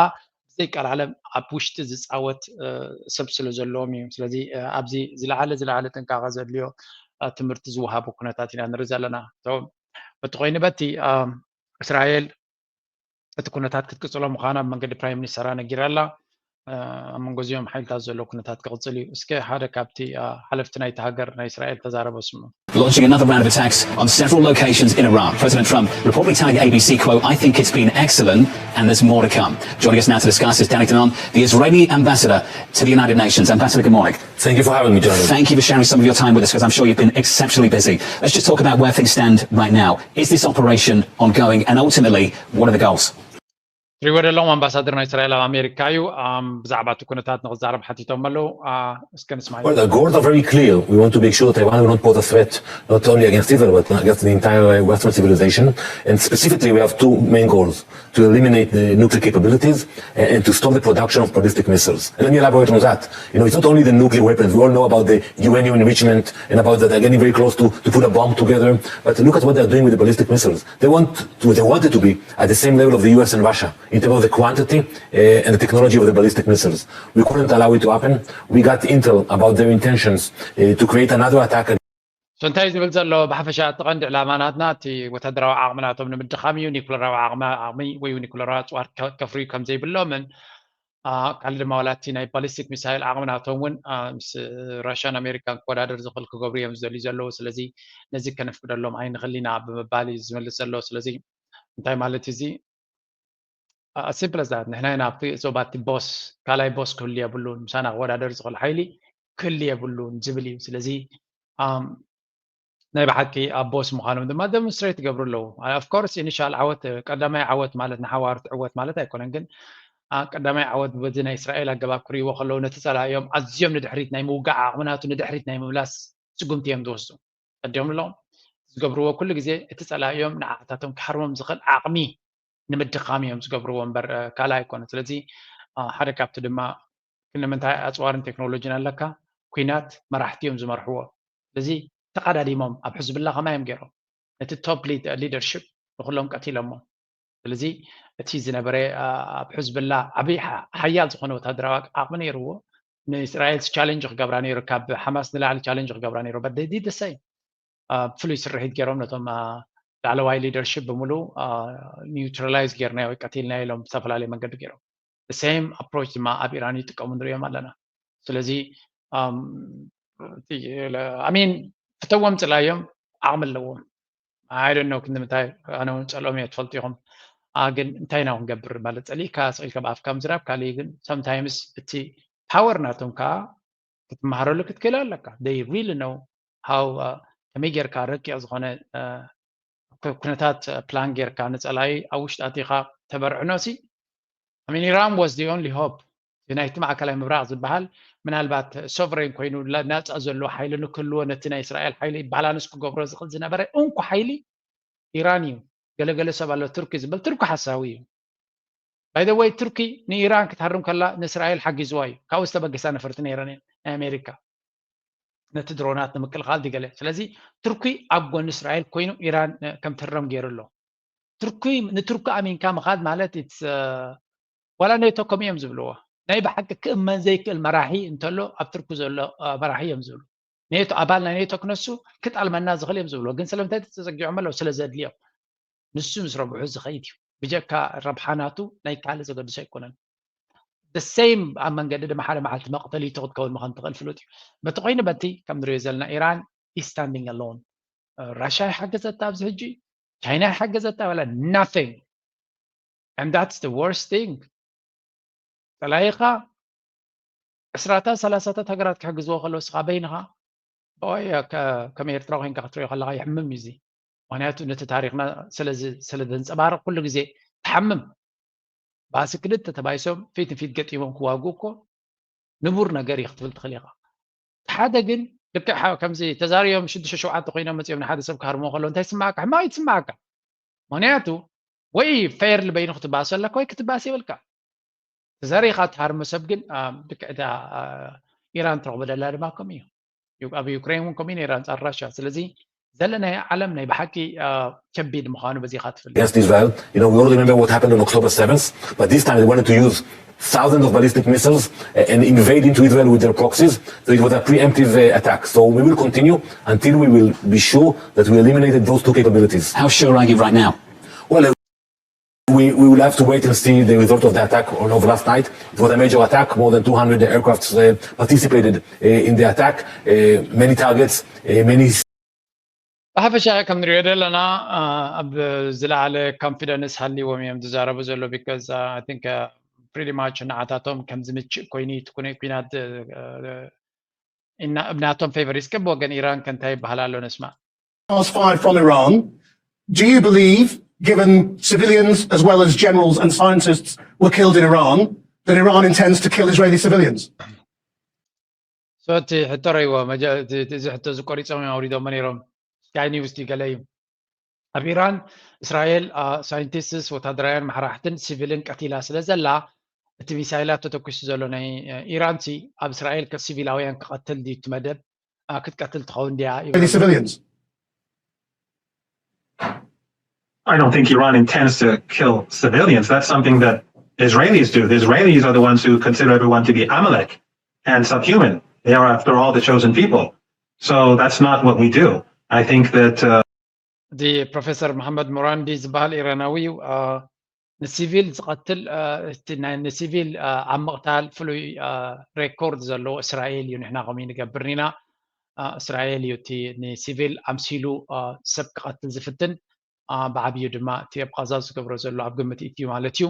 ብዘይቀልዓለም ኣብ ውሽጢ ዝፃወት ሰብ ስለ ዘለዎም እዩ። ስለዚ ኣብዚ ዝለዓለ ዝለዓለ ጥንቃቐ ዘድልዮ ትምህርቲ ዝወሃቡ ኩነታት ኢና ንርኢ ዘለና። በቲ ኮይኑ በቲ እስራኤል እቲ ኩነታት ክትቅፅሎ ምዃና ብመንገዲ ፕራይም ሚኒስተራ ነጊራ ኣላ። ኣብ መንጎ እዚኦም ሓይልታት ዘሎ ኩነታት ክቕፅል እዩ። እስከ ሓደ ካብቲ ሓለፍቲ ናይቲ ሃገር ናይ እስራኤል ተዛረበ ስሙ። Launching another round of attacks on several locations in Iran. President Trump reportedly telling the A B C, quote, "I think it's been excellent and there's more to come." Joining us now to discuss is Danny Danon, the Israeli ambassador to the United Nations. Ambassador, good morning. Thank you for having me, John. Thank you for sharing some of your time with us because I'm sure you've been exceptionally busy. Let's just talk about where things stand right now. Is this operation ongoing and ultimately, what are the goals? ትሪወደሎም ኣምባሳደር ናይ እስራኤል ኣብ ኣሜሪካ እዩ። ብዛዕባ እቲ ኩነታት ንክዛረብ ሓቲቶም ኣለዉ። እስከ ንስማ። Well, the goals are very clear. We want to make sure Taiwan will not pose a threat not only against Israel but against the entire Western civilization. And specifically, we have two main goals: to eliminate the nuclear capabilities and to stop the production of ballistic missiles. And let me elaborate on that. You know, it's not only the nuclear weapons. We all know about the uranium enrichment and about that they're getting very close to, to put a bomb together. But look at what they're doing with the ballistic missiles. They want to, they want it to be at the same level of the U S and Russia in terms of the quantity uh, and the technology of the ballistic missiles. We couldn't allow it to happen. We got intel about their intentions uh, to create another attack. So እንታይ ዝብል ዘሎ ብሓፈሻ እቲ ቀንዲ ዕላማ ናትና እቲ ወታደራዊ ዓቕሚ ናቶም ንምድኻም እዩ። ኒኩለራዊ ዓቕሚ ዓቕሚ ወይ ኒኩለራዊ ኣፅዋር ከፍርዩ ከም ዘይብሎምን ካልእ ድማ ዋላ እቲ ናይ ባሊስቲክ ሚሳይል ዓቕሚ ናቶም እውን ምስ ራሽያን ኣሜሪካን ክወዳደር ዝኽእል ክገብሩ እዮም ዝደልዩ ዘለዉ። ስለዚ ነዚ ከነፍቅደሎም ኣይንኽእል ኢና ብምባል እዩ ዝመልስ ዘሎ። ስለዚ እንታይ ማለት እዚ simple as that። ንሕና ኢና ኣብቲ ዞባ እቲ ቦስ ካልኣይ ቦስ ክህሉ የብሉን፣ ምሳና ክወዳደር ዝኽእል ሓይሊ ክህሉ የብሉን ዝብል እዩ። ስለዚ ናይ ብሓቂ ኣብ ቦስ ምዃኖም ድማ demonstrate ይገብሩ ኣለዉ። Of course initial ዓወት ቀዳማይ ዓወት ማለት ንሓዋሩ ትዕወት ማለት ኣይኮነን፣ ግን ቀዳማይ ዓወት በዚ ናይ እስራኤል ኣገባብ ክርእይዎ ከለዉ ነቲ ጸላኢኦም ኣዝዮም ንድሕሪት ናይ ምውጋዕ ዓቕሚ ናቱ ንድሕሪት ናይ ምምላስ ስጉምቲ እዮም ዝወስዱ። ቀዲሞም ኣለዉ ዝገብርዎ ኩሉ ግዜ እቲ ጸላኢኦም ንዓታቶም ክሃርሞም ዝኽእል ዓቕሚ ንምድኻም እዮም ዝገብርዎ እምበር ካልእ ኣይኮነ። ስለዚ ሓደ ካብቲ ድማ ክንምንታይ ኣፅዋርን ቴክኖሎጂን ኣለካ? ኩናት መራሕቲ እዮም ዝመርሕዎ። ስለዚ ተቐዳዲሞም ኣብ ሕዝብላ ከማይ እዮም ገይሮም ነቲ top leadership ንኩሎም ቀቲሎሞ። ስለዚ እቲ ዝነበረ ኣብ ሕዝብላ ዓብይ ሓያል ዝኾነ ወታደራዊ ዓቕሚ ነይርዎ። ንእስራኤል ቻሌንጅ ክገብራ ነይሩ፣ ካብ ሓማስ ንላዕሊ ቻሌንጅ ክገብራ ነይሩ። But they did the same. ብፍሉይ ስርሒት ገይሮም ነቶም ላዕለዋይ leadership ብምሉ neutralize ገይርናዮ ወይ ቀቲልናዮ ኢሎም ብዝተፈላለየ መንገዲ ገይሮም። The same approach ድማ ኣብ ኢራን ይጥቀሙ ንሪኦም ኣለና። ስለዚ I mean ፍተዎም ፅላዮም ዓቕሚ ኣለዎም። I don't know ክንዲ ምንታይ ኣነ እውን ፀልኦም እየ ትፈልጡ ኢኹም። ግን እንታይ ኢና ክንገብር ማለት ፀሊእካ ስቕ ኢልካ ብኣፍካ ምዝራብ ካልእ ግን sometimes እቲ power ናቶም ከዓ ክትመሃረሉ ክትክእል ኣለካ። They really know how ከመይ ጌርካ ረቂቕ ዝኾነ ኩነታት ፕላን ጌርካ ንፀላኢ ኣብ ውሽጢ ኣቲኻ ተበርዕኖ ሲ I mean Iran was the only hope። እቲ ናይቲ ማእከላይ ምብራቕ ዝበሃል ምናልባት sovereign ኮይኑ ናፃ ዘሎ ሓይሊ ንክህልዎ ነቲ ናይ እስራኤል ሓይሊ balance ክገብሮ ዝኽእል ዝነበረ እንኮ ሓይሊ ኢራን እዩ። ገለገለ ሰብ ኣሎ ቱርኪ ዝበል ቱርኪ ሓሳዊ እዩ። By the way ቱርኪ ንኢራን ክትሃርም ከላ ንእስራኤል ሓጊዝዋ እዩ። ካብኡ ዝተበገሳ ነፈርቲ ነይረን እየን ናይ ኣሜሪካ ነቲ ድሮናት ንምቅልኻል ድገለ። ስለዚ ቱርኪ ኣብ ጎኒ እስራኤል ኮይኑ ኢራን ከም ትህረም ገይሩ ኣሎ። ቱርኪ ንቱርኪ ኣሚንካ ምኻድ ማለት ዋላ ኔቶ ከምኡ እዮም ዝብልዎ። ናይ ብሓቂ ክእመን ዘይክእል መራሒ እንተሎ ኣብ ቱርኪ ዘሎ መራሒ እዮም ዝብሉ። ኔቶ ኣባል ናይ ኔቶ ክነሱ ክጠልመና ዝኽእል እዮም ዝብልዎ። ግን ስለምንታይ ተፀጊዖም ኣለዉ? ስለ ዘድልዮም። ንሱ ምስ ረብሑ ዝኸይድ እዩ። ብጀካ ረብሓ ናቱ ናይ ካልእ ዘገድሶ ኣይኮነን። The same ኣብ መንገዲ ድማ ሓደ መዓልቲ መቕተሊቱ ክትከውን ምዃን ትኽእል ፍሉጥ እዩ። በቲ ኮይኑ በቲ ከም ንሪኦ ዘለና ኢራን is standing alone። ራሽያ ይሓገዘታ ኣብዚ ሕጂ፣ ቻይና ይሓገዘታ ወላ nothing። And that's the worst thing። ጸላኢኻ ዕስራታት ሰላሳታት ሃገራት ክሕግዝዎ ከለዉ እስኻ በይንኻ ብኦይ ከም ኤርትራ ኮይንካ ክትሪኦ ከለኻ ይሕምም እዩ እዚ። ምክንያቱ ነቲ ታሪኽና ስለ ዘንፀባርቕ ኩሉ ግዜ ትሓምም። ባእሲ ክልተ ተባይሶም ፊት ንፊት ገጢሞም ክዋግኡ እኮ ንቡር ነገር እዩ ክትብል ትኽእል ኢኻ። ሓደ ግን ልክዕ ከምዚ ተዛሪቦም ሽዱሽተ ሸውዓተ ኮይኖም መፂኦም ንሓደ ሰብ ክሃርሞ ከሎ እንታይ ይስማዓካ? ሕማቕ እዩ ትስማዓካ። ምክንያቱ ወይ ፌር ልበይኑ ክትባእሶ ኣለካ ወይ ክትባእስ የብልካ። ተዛሪኻ ትሃርሞ ሰብ ግን ልክዕ እታ ኢራን ትረኽቦ ደላ ድማ ከምኡ እዩ። ኣብ ዩክሬን እውን ከምኡ ነይራ ኣንፃር ራሻ። ስለዚ ዘለናዮ ዓለም ናይ ብሓቂ ከቢድ ምዃኑ በዚኻ ትፍልጥ። Against Israel. You know, we all remember what happened on October seventh, but this time they wanted to use thousands of ballistic missiles and invade into Israel with their proxies. So it was a preemptive uh, attack. So we will continue until we will be sure that we eliminated those two capabilities. How sure are you right now? Well, We, we will have to wait and see the result of the attack all of last night. It was a major attack. More than two hundred aircraft uh, participated uh, in the attack. Uh, many targets, uh, many ብሓፈሻ ከም ንሪኦ ዘለና ኣብ ዝለዓለ confidence ሃልይዎም እዮም ዝዛረቡ ዘሎ because I think pretty much ንዓታቶም ከም ዝምችእ ኮይኑ እቲ ኩነ- ኩናት እ፣ እና ብናቶም favor እስከ ብወገን ኢራን ከ እንታይ ይበሃል ኣሎ ንስማዕ። Fast fire from Iran. Do you believe, given civilians as well as generals and scientists were killed in Iran, that Iran intends to kill Israeli civilians? So እቲ ሕቶ ረይዎ መጀ- እቲ- እቲ- እዚ ሕቶ እዚ ቆሪፆም እዮም ኣውሪዶሞ ነይሮም። Sky News ድዩ ገለ እዩ። ኣብ ኢራን እስራኤል ሳይንቲስትስ ወታደራውያን መራሕትን ሲቪልን ቀቲላ ስለ ዘላ እቲ ሚሳይላት ተተኩሱ ዘሎ ናይ ኢራን ሲ ኣብ እስራኤል ከ ሲቪላውያን ክቐትል ድዩ እቲ መደብ? አ፣ ክትቀትል ትኸውን ድያ ይብሉ Israeli ኣለዉ። Civilians. I don't think Iran intends to kill civilians. That's something that Israelis do. The Israelis are the ones who consider everyone to be Amalek and subhuman. They are, after all, the chosen people. So that's not what we do. I think that uh, እቲ ፕሮፌሰር መሐመድ ሙራንዲ ዝበሃል ኢራናዊ እዩ። አ፣ ንሲቪል ዝቐትል አ፣ እቲ ናይ ንሲቪል አ፣ ኣብ ምቕታል ፍሉይ አ፣ ሬኮርድ ዘለዎ እስራኤል እዩ። ንሕና ከምኡ ንገብር ኢና። አ፣ እስራኤል እዩ እቲ ንሲቪል ኣምሲሉ አ፣ ሰብ ክቐትል ዝፍትን አ፣ ብዓብዩ ድማ እቲ ኣብ ቃዛ ዝገብሮ ዘሎ ኣብ ግምት እዩ ማለት እዩ።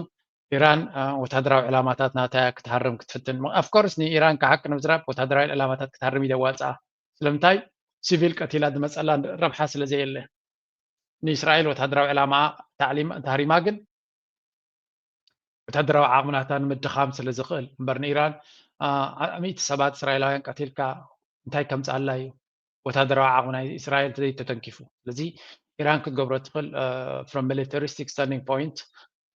ኢራን አ፣ ወታደራዊ ዕላማታት ናታ ክትሃርም ክትፍትን of course ንኢራን ከሓቂ ንምዝራብ ወታደራዊ ዕላማታት ክትሃርም እዩ ደዋፅኣ። ስለምንታይ ሲቪል ቀቲላ ዝመፀላ ረብሓ ስለ ዘየለ ንእስራኤል ወታደራዊ ዕላማ ታዕሊም ተሃሪማ ግን ወታደራዊ ዓቕምናታ ንምድኻም ስለ ዝኽእል እምበር ንኢራን አ፣ ሚእቲ ሰባት እስራኤላውያን ቀቲልካ እንታይ ከምፅኣላ እዩ ወታደራዊ ዓቕሚ ናይ እስራኤል ዘይተተንኪፉ። ስለዚ ኢራን ክትገብሮ ትኽእል from militaristic standing point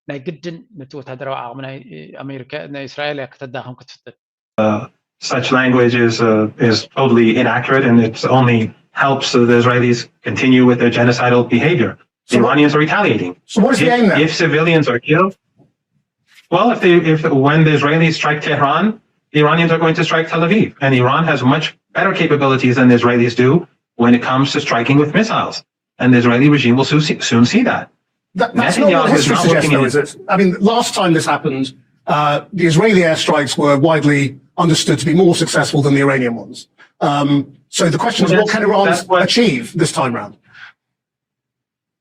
ናይ ግድን ነቲ ወታደራዊ ዓቕሚ ናይ ኣሜሪካ ናይ እስራኤል እያ ከተዳኸም ክትፍትን። Such language is uh, is totally inaccurate, and it only helps the Israelis continue with their genocidal behavior. The So what- Iranians are retaliating. So what is the aim If, there? if civilians are killed, well, if they if when the Israelis strike Tehran, the Iranians are going to strike Tel Aviv, and Iran has much better capabilities than the Israelis do when it comes to striking with missiles. And the Israeli regime will soon see, soon see that. That, that's not what Netanyahu is history not suggests, looking though, at is it? I mean, last time this happened, uh, the Israeli airstrikes were widely understood to be more successful than the Iranian ones. Um, so the question is, Well, what can that's- Iran that's what- achieve this time round?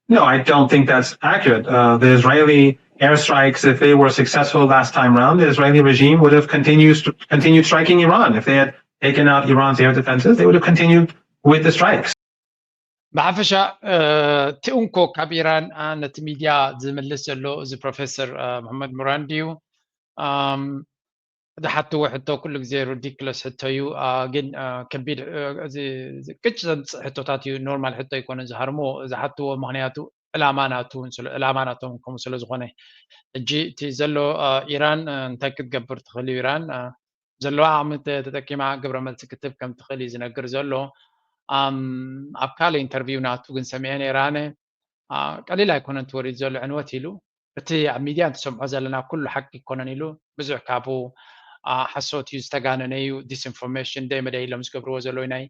No, I don't think that's accurate. Uh, the Israeli airstrikes, if they were successful last time round, the Israeli regime would have continued continued striking Iran. If they had taken out Iran's air defenses, they would have continued with the strikes. ብሓፈሻ እቲ እንኮ ካብ ኢራን ነቲ ሚድያ ዝምልስ ዘሎ እዚ ፕሮፌሰር መሐመድ ሙራን ድዩ? ዝሓትዎ ሕቶ ኩሉ ግዜ ሪዲክለስ ሕቶ እዩ። ግን ከቢድ ቅጭ ዘምፅእ ሕቶታት እዩ። ኖርማል ሕቶ ኣይኮነን ዝሃርምዎ ዝሓትዎ፣ ምክንያቱ ዕላማ ናቱ ዕላማ ናቶም ከምኡ ስለ ዝኾነ። ሕጂ እቲ ዘሎ ኢራን እንታይ ክትገብር ትኽእል እዩ? ኢራን ዘለዋ ዓቕሚ ተጠቂማ ግብረ መልሲ ክትህብ ከም ትኽእል እዩ ዝነግር ዘሎ። ኣብ ካልእ ኢንተርቪው ናቱ ግን ሰሚዐ ነይረ ኣነ። ቀሊል ኣይኮነን ትወሪድ ዘሎ ዕንወት ኢሉ። እቲ ኣብ ሚድያ እንትሰምዖ ዘለና ኩሉ ሓቂ ኣይኮነን ኢሉ። ብዙሕ ካብኡ ሓሶት እዩ፣ ዝተጋነነ እዩ፣ ዲስኢንፎርሜሽን ደይ መደይ ኢሎም ዝገብርዎ ዘለዉ ናይ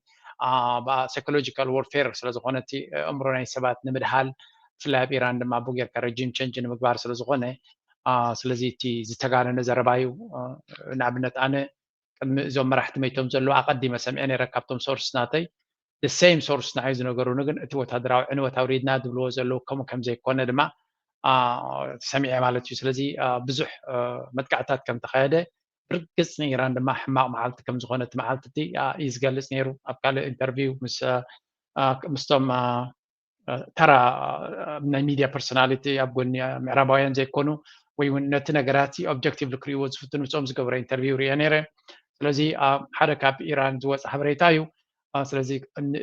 psychological warfare ስለዝኾነ እቲ ኣእምሮ ናይ ሰባት ንምድሃል ብፍላይ ኣብ ኢራን ድማ ብኡ ጌርካ ረጂም ቸንጅ ንምግባር ስለዝኾነ ስለዚ እቲ ዝተጋነነ ዘረባ እዩ። ንኣብነት ኣነ ቅድሚ እዞም መራሕቲ መይቶም ዘለዉ ኣቐዲመ ሰሚዐ ነይረ ካብቶም ሶርስ ናተይ። ሴም ሶርስ ንዓይ ዝነገሩኒ ግን እቲ ወታደራዊ ዕንወት ኣውሪድና ዝብልዎ ዘለዉ ከምኡ ከም ዘይኮነ ድማ ሰሚዐ ማለት እዩ። ስለዚ ብዙሕ መጥቃዕታት ከም ተኻየደ ብርግፅ ንኢራን ድማ ሕማቕ መዓልቲ ከም ዝኾነ እቲ መዓልቲ እቲ እዩ ዝገልፅ ነይሩ። ኣብ ካልእ ኢንተርቪው ምስቶም ተራ ናይ ሚድያ ፐርሶናሊቲ ኣብ ጎኒ ምዕራባውያን ዘይኮኑ ወይ እውን ነቲ ነገራት ኦብጀክቲቭሊ ክርእይዎ ዝፍትኑ ምስኦም ዝገበረ ኢንተርቪው ርእየ ነይረ። ስለዚ ሓደ ካብ ኢራን ዝወፀ ሓበሬታ እዩ። ስለዚ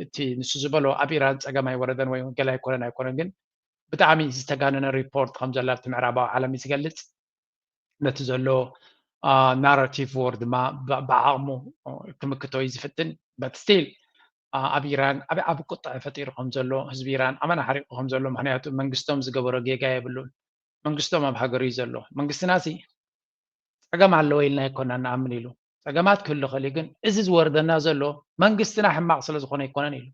እቲ ንሱ ዝበሎ ኣብ ኢራን ፀገም ኣይወረደን ወይ ገለ ኣይኮነን ኣይኮነን፣ ግን ብጣዕሚ ዝተጋነነ ሪፖርት ከም ዘላ ኣብቲ ምዕራባዊ ዓለም እዩ ዝገልፅ። ነቲ ዘሎ ናራቲቭ ዎር ድማ ብዓቕሙ ክምክቶ እዩ ዝፍትን። በት ስቲል ኣብ ኢራን ዓብ ዓብ ቁጥዐ ፈጢሩ ከም ዘሎ፣ ህዝቢ ኢራን ኣመና ሓሪቑ ከም ዘሎ፣ ምክንያቱ መንግስቶም ዝገበሮ ጌጋ የብሉን። መንግስቶም ኣብ ሃገሩ እዩ ዘሎ። መንግስትና ሲ ፀገም ኣለዎ ኢልና ኣይኮና ንኣምን ኢሉ። ፀገማት ክህሉ ኽእል እዩ፣ ግን እዚ ዝወርደና ዘሎ መንግስትና ሕማቕ ስለ ዝኾነ ኣይኮነን ኢሉ።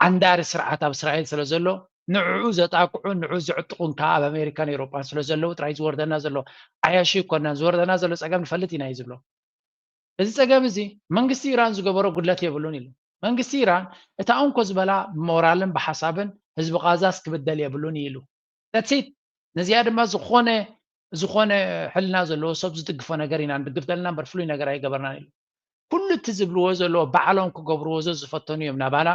ዓንዳሪ ስርዓት ኣብ እስራኤል ስለ ዘሎ ንዕኡ ዘጣቅዑን ንዕኡ ዝዕጥቁን ከዓ ኣብ ኣሜሪካን ኤውሮጳን ስለ ዘለዉ ጥራይ ዝወርደና ዘሎ ዓያሺ ይኮናን። ዝወርደና ዘሎ ጸገም ንፈልጥ ኢና እዩ ዝብሎ። እዚ ጸገም እዚ መንግስቲ ኢራን ዝገበሮ ጉድለት የብሉን ኢሉ። መንግስቲ ኢራን እታ እንኮ ዝበላ ብሞራልን ብሓሳብን ህዝቢ ቃዛስ ክብደል የብሉን ኢሉ። That's it። ነዚኣ ድማ ዝኾነ ዝኾነ ሕልና ዘለዎ ሰብ ዝድግፎ ነገር ኢና ንድግፍ ዘለና እምበር ፍሉይ ነገር ኣይገበርናን ኢሉ። ኩሉ እቲ ዝብልዎ ዘለዎ ባዕሎም ክገብርዎ ዘዝፈተኑ እዮም ናባና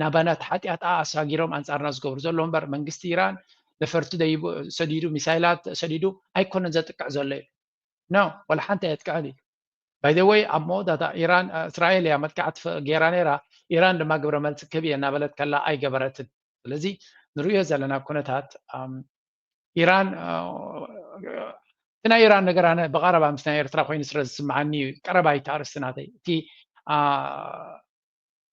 ናባና እቲ ሓጢኣት ኣሳጊሮም ኣንጻርና ዝገብሩ ዘለዉ እምበር መንግስቲ ኢራን ነፈርቲ ደይቡ ሰዲዱ ሚሳይላት ሰዲዱ ኣይኮነን ዘጥቅዕ ዘሎ ኢሉ። No፣ ወላ ሓንቲ ኣየጥቅዕን እዩ። By the way ኣብ መወዳእታ ኢራን እስራኤል እያ መጥቃዕቲ ገይራ ነይራ። ኢራን ድማ ግብረ መልሲ ክህብ እየ እናበለት ከላ ኣይገበረትን። ስለዚ ንርእዮ ዘለና ኩነታት ኢራን እቲ ናይ ኢራን ነገር ኣነ ብቐረባ ምስ ናይ ኤርትራ ኮይኑ ስለ ዝስምዓኒ እዩ። ቀረባ እዩ እቲ ኣርእስቲ ናተይ። እቲ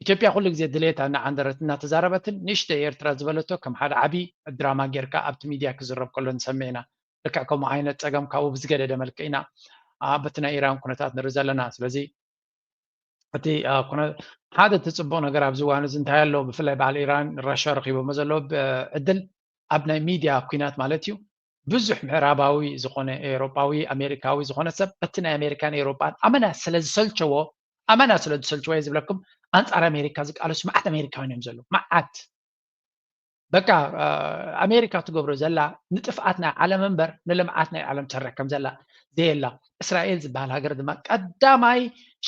ኢትዮጵያ ኩሉ ግዜ ድሌታ እናዓንደረት እናተዛረበትን ንእሽተይ ኤርትራ ዝበለቶ ከም ሓደ ዓብዪ ድራማ ጌርካ ኣብቲ ሚድያ ክዝረብ ከሎ ንሰምዕ ኢና። ልክዕ ከምኡ ዓይነት ጸገም ካብኡ ብዝገደደ መልክዕ ኢና በቲ ናይ ኢራን ኩነታት ንርኢ ዘለና። ስለዚ እቲ ሓደ እቲ ጽቡቕ ነገር ኣብዚ እዋን እዚ እንታይ ኣሎ? ብፍላይ በዓል ኢራን ራሻ ረኺቦሞ ዘሎ ዕድል ኣብ ናይ ሚድያ ኩናት ማለት እዩ። ብዙሕ ምዕራባዊ ዝኾነ ኤውሮጳዊ ኣሜሪካዊ ዝኾነ ሰብ በቲ ናይ ኣሜሪካን ኤውሮጳን ኣመና ስለ ዝሰልቸዎ ኣመና ስለ ዝሰልቸዎ እየ ዝብለኩም። ኣንጻር ኣሜሪካ ዝቃለሱ መዓት ኣሜሪካውያን እዮም ዘለዉ። መዓት በቃ ኣሜሪካ ትገብሮ ዘላ ንጥፍኣት ናይ ዓለም እምበር ንልምዓት ናይ ዓለም ትሰርሕ ከም ዘላ ዘየላ። እስራኤል ዝበሃል ሃገር ድማ ቀዳማይ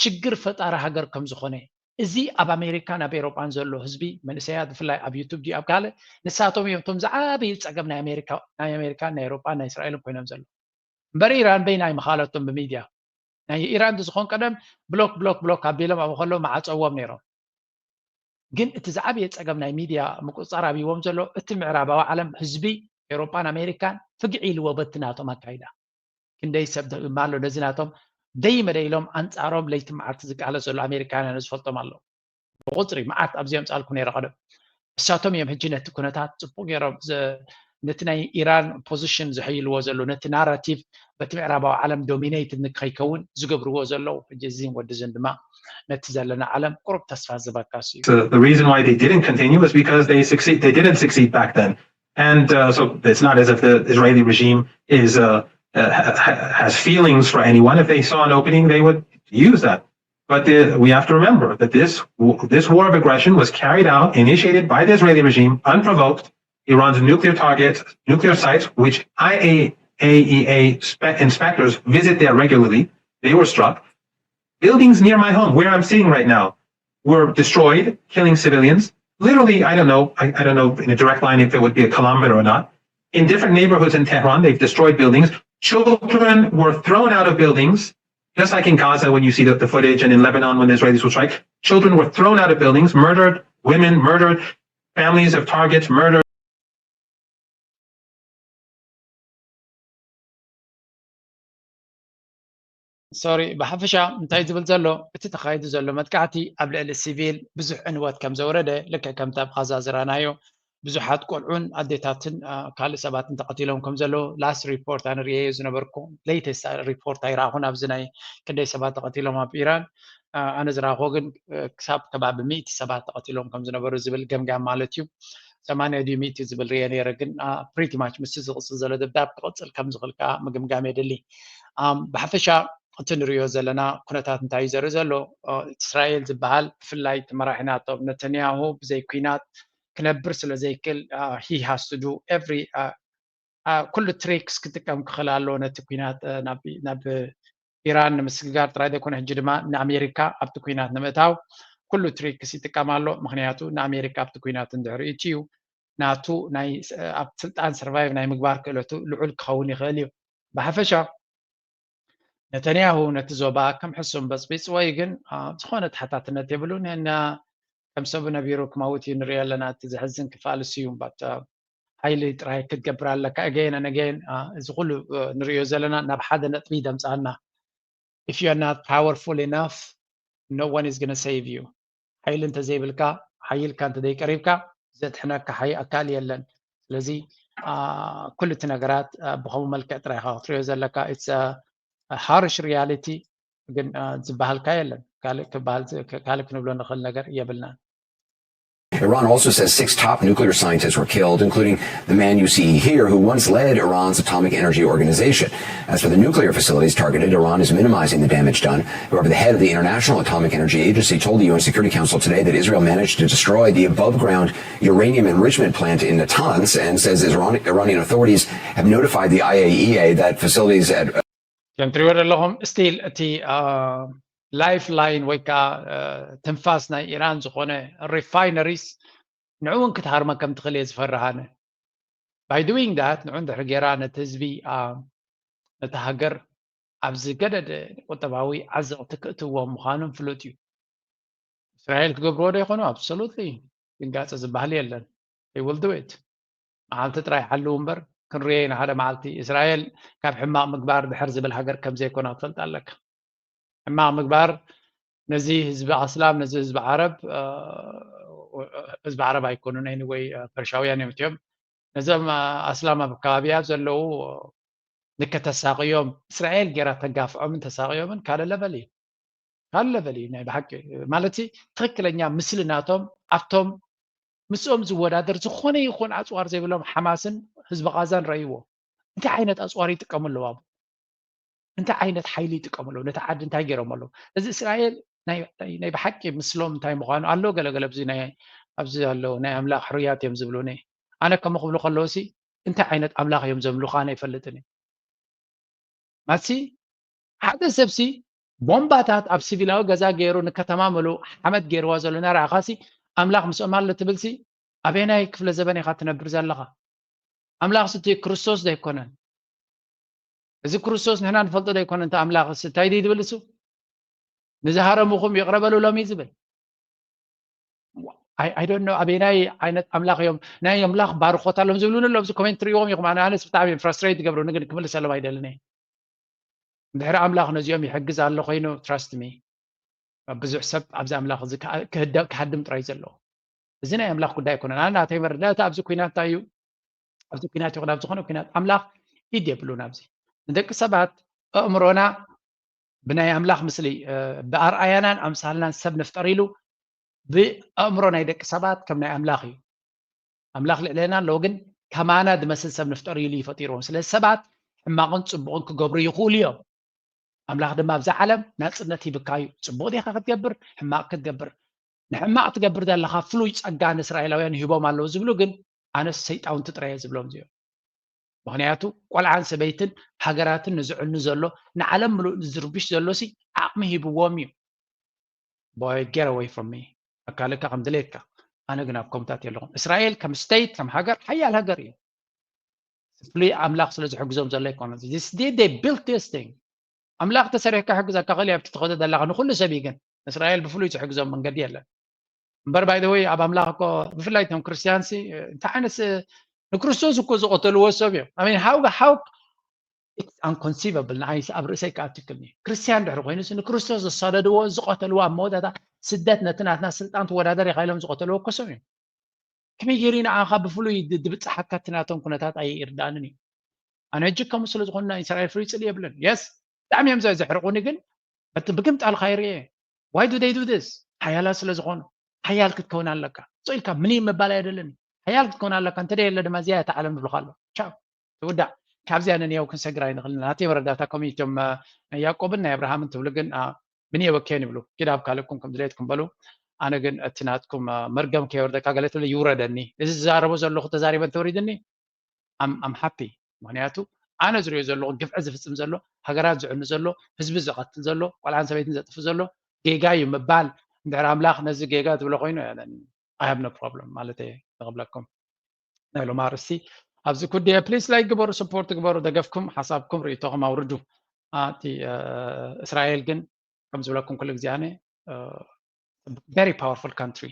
ሽግር ፈጣሪ ሃገር ከም ዝኾነ እዚ ኣብ ኣሜሪካን ኣብ ኤውሮጳን ዘሎ ህዝቢ መንእሰያት ብፍላይ ኣብ ዩቱብ ድዩ ኣብ ካልእ ንሳቶም እዮም እቶም ዝዓበዩ ጸገም ናይ ኣሜሪካ ናይ ኣሜሪካን ናይ ኤውሮጳን ናይ እስራኤልን ኮይኖም ዘሎ። እምበር ኢራን በይና ኣይምኻለቶም ብሚድያ ናይ ኢራን ዝኾን ቀደም ብሎክ ብሎክ ብሎክ ኣቢሎም ኣብኡ ከለዉ መዓፀዎም ነይሮም። ግን እቲ ዝዓበየ ጸገም ናይ ሚድያ ምቁፅፃር ኣብይዎም ዘሎ እቲ ምዕራባዊ ዓለም ህዝቢ ኤውሮጳን ኣሜሪካን ፍግዒ ኢልዎ በቲ ናቶም ኣካይዳ። ክንደይ ሰብ ደማ ኣሎ ነዚ ናቶም ደይመደ ኢሎም ኣንጻሮም ለይቲ መዓልቲ ዝቃለስ ዘሎ ኣሜሪካውያን ዝፈልጦም ኣለዉ። ብቁፅሪ መዓት ኣብዚ የምፃልኩ ነይረ ቀደም። እሳቶም እዮም ሕጂ ነቲ ኩነታት ጽቡቅ ገይሮም ነቲ ናይ ኢራን ፖዚሽን ዝሕይልዎ ዘሎ ነቲ ናራቲቭ በቲ ምዕራባዊ ዓለም ዶሚኔትድ ንከይከውን ዝገብርዎ ዘለዉ። ሕጂ እዚን ወዲ እዝን ድማ ነቲ ዘለና ዓለም ቁሩብ ተስፋ ዝበካ እዩ። So the reason why they didn't continue is because they succeed they didn't succeed back then. And uh, so it's not as if the Israeli regime is uh, uh, has feelings for anyone. If they saw an opening, they would use that. But the, we have to remember that this this war of aggression was carried out, initiated by the Israeli regime, unprovoked. Iran's nuclear targets, nuclear sites, which I A E A inspectors visit there regularly, they were struck. Buildings near my home, where I'm sitting right now, were destroyed, killing civilians. Literally, I don't know, I, I don't know in a direct line if it would be a kilometer or not. In different neighborhoods in Tehran, they've destroyed buildings. Children were thrown out of buildings, just like in Gaza when you see the, the footage, and in Lebanon when the Israelis will strike. Children were thrown out of buildings, murdered, women murdered, families of targets murdered. ሶሪ ብሓፈሻ እንታይ ዝብል ዘሎ እቲ ተኻይዱ ዘሎ መጥቃዕቲ ኣብ ልዕሊ ሲቪል ብዙሕ ዕንወት ከም ዘውረደ ልክዕ ከምቲ ኣብ ቓዛ ዝረኣናዮ ብዙሓት ቆልዑን ኣዴታትን ካልእ ሰባትን ተቐቲሎም ከም ዘለዉ last report ኣነ ርእየዮ ዝነበርኩ latest report ኣይረኣኹን ኣብዚ ናይ ክንደይ ሰባት ተቐቲሎም ኣብ ኢራን ኣነ ዝረኣኽዎ ግን ክሳብ ከባቢ ሚእቲ ሰባት ተቐቲሎም ከም ዝነበሩ ዝብል ገምጋም ማለት እዩ ሰማንያ ድዩ ሚእቲ ዝብል ርእየ ነይረ ግን pretty much ምስቲ ዝቕፅል ዘሎ ደብዳብ ክቕፅል ከም ዝኽእል ከዓ ምግምጋም የድሊ ብሓፈሻ እቲ ንሪኦ ዘለና ኩነታት እንታይ እዩ ዘርኢ ዘሎ እስራኤል ዝበሃል ብፍላይ እቲ መራሒ ናቶም ነተንያሁ ብዘይ ኩናት ክነብር ስለ ዘይክእል he has to do every ኩሉ ትሪክስ ክጥቀም ክኽእል ኣለዎ ነቲ ኩናት ናብ ኢራን ንምስግጋር ጥራይ ዘይኮነ ሕጂ ድማ ንኣሜሪካ ኣብቲ ኩናት ንምእታው ኩሉ ትሪክስ ይጥቀም ኣሎ ምክንያቱ ንኣሜሪካ ኣብቲ ኩናት እንድሕር እትዩ ናቱ ናይ ኣብ ስልጣን ሰርቫይቭ ናይ ምግባር ክእለቱ ልዑል ክኸውን ይኽእል እዩ ብሓፈሻ ነተንያሁ ነቲ ዞባ ከም ሕሱም በፅቢፅዎ እዩ ግን ዝኾነ ተሓታትነት የብሉን እና ከም ሰቡ ነቢሩ ክመውት እዩ ንሪኦ ኣለና እቲ ዘሕዝን ክፋል እሱ እዩ but ሓይሊ ጥራይ ክትገብር ኣለካ again and again እዚ ኩሉ ንሪኦ ዘለና ናብ ሓደ ነጥቢ ደምፃና if you are not powerful enough no one is gonna save you ሓይሊ እንተዘይብልካ ሓይልካ እንተዘይቀሪብካ ዘድሕነካ ሓይ ኣካል የለን ስለዚ ኩሉ እቲ ነገራት ብከምኡ መልክዕ ጥራይ ኢካ ክትሪኦ ዘለካ it's harsh reality ግን ዝበሃልካ የለን ካልእ ክንብሎ ንኽእል ነገር የብልናን Iran also says six top nuclear scientists were killed, including the man you see here who once led Iran's Atomic Energy Organization. As for the nuclear facilities targeted, Iran is minimizing the damage done. However, the head of the International Atomic Energy Agency told the U N Security Council today that Israel managed to destroy the above ground uranium enrichment plant in Natanz and says Iran, Iranian authorities have notified the I A E A that facilities at ከም ትሪእዎ ዘለኹም still እቲ lifeline ወይ ከዓ ትንፋስ ናይ ኢራን ዝኾነ refineries ንዑ እውን ክትሃርመ ከም ትኽእል እየ ዝፈርህ ኣነ። By doing that ንዑ እንድሕር ጌራ ነቲ ህዝቢ ነቲ ሃገር ኣብ ዝገደደ ቁጠባዊ ዓዘቕቲ ክእትዎም ምዃኖም ፍሉጥ እዩ። እስራኤል ክገብርዎ ዶ ይኾኑ? Absolutely። ድንጋፀ ዝበሃል የለን። They will do it። መዓልቲ ጥራይ ሓልው እምበር ክንሪኦ ኢና ሓደ መዓልቲ። እስራኤል ካብ ሕማቕ ምግባር ድሕር ዝብል ሃገር ከም ዘይኮና ክትፈልጥ ኣለካ። ሕማቕ ምግባር ነዚ ህዝቢ ኣስላም፣ ነዚ ህዝቢ ዓረብ፣ ህዝቢ ዓረብ ኣይኮኑን፣ anyway ፐርሻውያን እዮም እትዮም። ነዞም ኣስላም ኣብ ከባቢያ ዘለዉ ንከተሳቕዮም እስራኤል ጌራ ተጋፍዖምን ተሳቕዮምን ካልእ ለቨል እዩ። ካልእ ለቨል እዩ ናይ ብሓቂ ማለት ትኽክለኛ ምስሊ ናቶም ኣብቶም ምስኦም ዝወዳደር ዝኾነ ይኹን ኣፅዋር ዘይብሎም ሓማስን ህዝቢ ቃዛን ረእይዎ። እንታይ ዓይነት ኣፅዋር ይጥቀሙ ኣለዉ ኣብኡ? እንታይ ዓይነት ሓይሊ ይጥቀሙ ኣለዉ? ነቲ ዓዲ እንታይ ገይሮም ኣለዉ? እዚ እስራኤል ናይ ብሓቂ ምስሎም እንታይ ምዃኑ ኣሎ ገለገለ ኣብዚ ኣሎ ናይ ኣምላኽ ሕሩያት እዮም ዝብሉኒ። ኣነ ከምኡ ክብሉ ከለዉ ሲ እንታይ ዓይነት ኣምላኽ እዮም ዘምልኹ ኣነ ኣይፈልጥን እየ። ማሲ ሓደ ሰብሲ ቦምባታት ኣብ ሲቪላዊ ገዛ ገይሩ ንከተማ ምሉእ ሓመድ ገይርዋ ዘሎ ናርኣኻሲ ኣምላኽ ምስኦም ኣሎ ትብልሲ ኣበየናይ ክፍለ ዘበን ኢኻ ትነብር ዘለኻ? ኣምላኽሲ እቲ ክርስቶስ ዶ ኣይኮነን? እዚ ክርስቶስ ንሕና ንፈልጦ ዶ ኣይኮነን? እቲ ኣምላኽሲ እንታይ ድዩ ዝብል እሱ? ንዝሃረምኹም ይቕረ በሉ ሎም እዩ ዝብል። ኣይ ዶንት ኖ ኣበየናይ ዓይነት ኣምላኽ እዮም ናይ ኣምላኽ ባርኾት ኣሎም ዝብሉኒ ኣለዉ። ኣብዚ ኮሜንት ትሪእዎም ኢኹም። ኣነ ኣነስ ብጣዕሚ እዮም ፍራስትሬት ዝገብሩኒ፣ ግን ክምልሰሎም ኣይደልን እየ። እንድሕሪ ኣምላኽ ነዚኦም ይሕግዝ ኣሎ ኮይኑ trust me ብዙሕ ሰብ ኣብዚ ኣምላኽ እዚ ክሃድም ጥራይ ዘለዎ። እዚ ናይ ኣምላኽ ጉዳይ ኣይኮነን። ኣነ ናተይ መረዳእታ ኣብዚ ኩናት እንታይ እዩ? ኣብዚ ኩናት ይኹን ኣብ ዝኾነ ኩናት ኣምላኽ ኢድ የብሉን። ኣብዚ ንደቂ ሰባት ኣእምሮና ብናይ ኣምላኽ ምስሊ ብኣርኣያናን ኣምሳልናን ሰብ ንፍጠር ኢሉ ብኣእምሮ ናይ ደቂ ሰባት ከም ናይ ኣምላኽ እዩ። ኣምላኽ ልዕሌና ኣለዎ፣ ግን ከማና ዝመስል ሰብ ንፍጠር ኢሉ እዩ ፈጢርዎም። ስለዚ ሰባት ሕማቕን ፅቡቕን ክገብሩ ይኽእሉ እዮም። ኣምላኽ ድማ ኣብዛ ዓለም ናፅነት ሂብካ እዩ። ፅቡቕ ዲኻ ክትገብር ሕማቕ ክትገብር? ንሕማቕ ትገብር ዘለኻ ፍሉይ ፀጋ ንእስራኤላውያን ሂቦም ኣለዉ ዝብሉ ግን ኣነስ ሰይጣውንቲ ጥራይ እየ ዝብሎም እዚኦም። ምኽንያቱ ቆልዓን ሰበይትን ሃገራትን ንዝዕኑ ዘሎ ንዓለም ምሉእ ዝርብሽ ዘሎሲ ዓቕሚ ሂብዎም እዩ። Boy, get away from me። ኣካልካ ከም ድሌትካ። ኣነ ግን ኣብ ከምታት የለኹም። እስራኤል ከም ስቴት ከም ሃገር ሓያል ሃገር እዩ። ፍሉይ ኣምላኽ ስለ ዝሕግዞም ዘሎ ኣይኮነ። They built this thing። ኣምላኽ ተሰሪሕካ ሕግዘካ ክእል ኣብቲ ትኸዶ ዘለኻ ንኩሉ ሰብ እዩ ግን እስራኤል ብፍሉይ ዝሕግዞም መንገዲ የለን። እምበር by the way ኣብ ኣምላኽ እኮ ብፍላይ እቶም ክርስትያን ሲ እንታይ ዓይነት ንክርስቶስ እኮ ዝቐተልዎ ሰብ እዮም። I mean how how it's unconceivable ንዓይ ኣብ ርእሰይ ክኣትክልኒ ክርስትያን ድሕሪ ኮይኑ ንክርስቶስ ዘሳደድዎ ዝቐተልዎ ኣብ መወዳእታ ስደት ነቲ ናትና ስልጣን ትወዳደር ኢኻ ኢሎም ዝቐተልዎ እኮ ሰብ እዮም። ከመይ ገይሩ ንዓኻ ብፍሉይ ድብፅሓካ እቲ ናቶም ኩነታት ኣይርዳእንን እዩ። ኣነ ሕጂ ከምኡ ስለ ዝኾኑ ናይ እስራኤል ፍሉይ ፅል የብለን። የስ ብጣዕሚ እዮም ዘሕርቑኒ፣ ግን እቲ ብግምጣልካ ይርኤ። Why do they do this? ሓያላት ስለ ዝኾኑ ሓያል ክትከውን ኣለካ። ጾ ኢልካ ምን ምባል ኣይደለኒ። ሓያል ክትከውን ኣለካ እንተ የለ ድማ እዚኣ እታ ዓለም ንብልካ ኣሎ። ቻው ትውዳእ። ካብዚኣ ንንየው ክንሰግር ኣይንኽእልን። ናተይ መረዳእታ ከምኡ እቶም ናይ ያዕቆብን ናይ ኣብርሃምን ትብሉ ግን ምንየው ኬን ይብሉ። ኪድ ኣብ ካልእኩም ከም ድሌትኩም በሉ። ኣነ ግን እቲ ናትኩም መርገም ከይወርደካ ገለ ትብል ይውረደኒ። እዚ ዝዛረቦ ዘለኹ ተዛሪበ እንተወሪድኒ ኣም ሃፒ። ምክንያቱ ኣነ ዝሪኦ ዘለኹ ግፍዒ ዝፍፅም ዘሎ፣ ሃገራት ዝዕኑ ዘሎ፣ ህዝቢ ዝቐትል ዘሎ፣ ቆልዓን ሰበይትን ዘጥፍ ዘሎ ጌጋ እዩ ምባል እንድሕር ኣምላኽ ነዚ ጌጋ ትብሎ ኮይኑ I have no problem ማለት እየ ክብለኩም። ናይ ሎም ኣርእስቲ ኣብዚ ኩዲ ፕሊስ ላይክ ግበሩ፣ ስፖርት ግበሩ፣ ደገፍኩም፣ ሓሳብኩም፣ ርእይቶኹም ኣውርዱ። እቲ እስራኤል ግን ከም ዝብለኩም ኩሉ ግዜ ኣነ very powerful country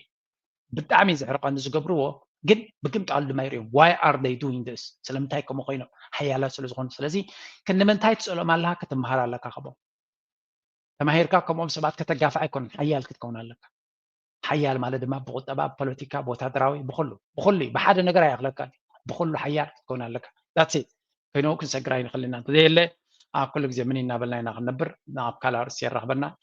ብጣዕሚ ዘሕርቐኒ ዝገብርዎ ግን ብግምጣሉ ድማ ይሪኦም why are they doing this ስለምንታይ ከምኡ ኮይኖም ሓያላት ስለ ዝኾኑ ስለዚ ክንምንታይ ትፅእሎም ኣለካ ክትመሃር ኣለካ ካብኦም ተማሂርካ ከምኦም ሰባት ከተጋፍዕ ኣይኮነን ሓያል ክትከውን ኣለካ ሓያል ማለት ድማ ብቁጠባ ብፖለቲካ ብወታደራዊ ብኩሉ ብኩሉ ብሓደ ነገር ኣይኣኽለካ ብኩሉ ሓያል ክትከውን ኣለካ that's it ኮይኑ ክንሰግር ኣይንኽእል ኢና እንተዘየለ ኩሉ ግዜ ምን እናበልና ኢና ክንነብር ኣብ ካልእ ኣርእስቲ የራኽበና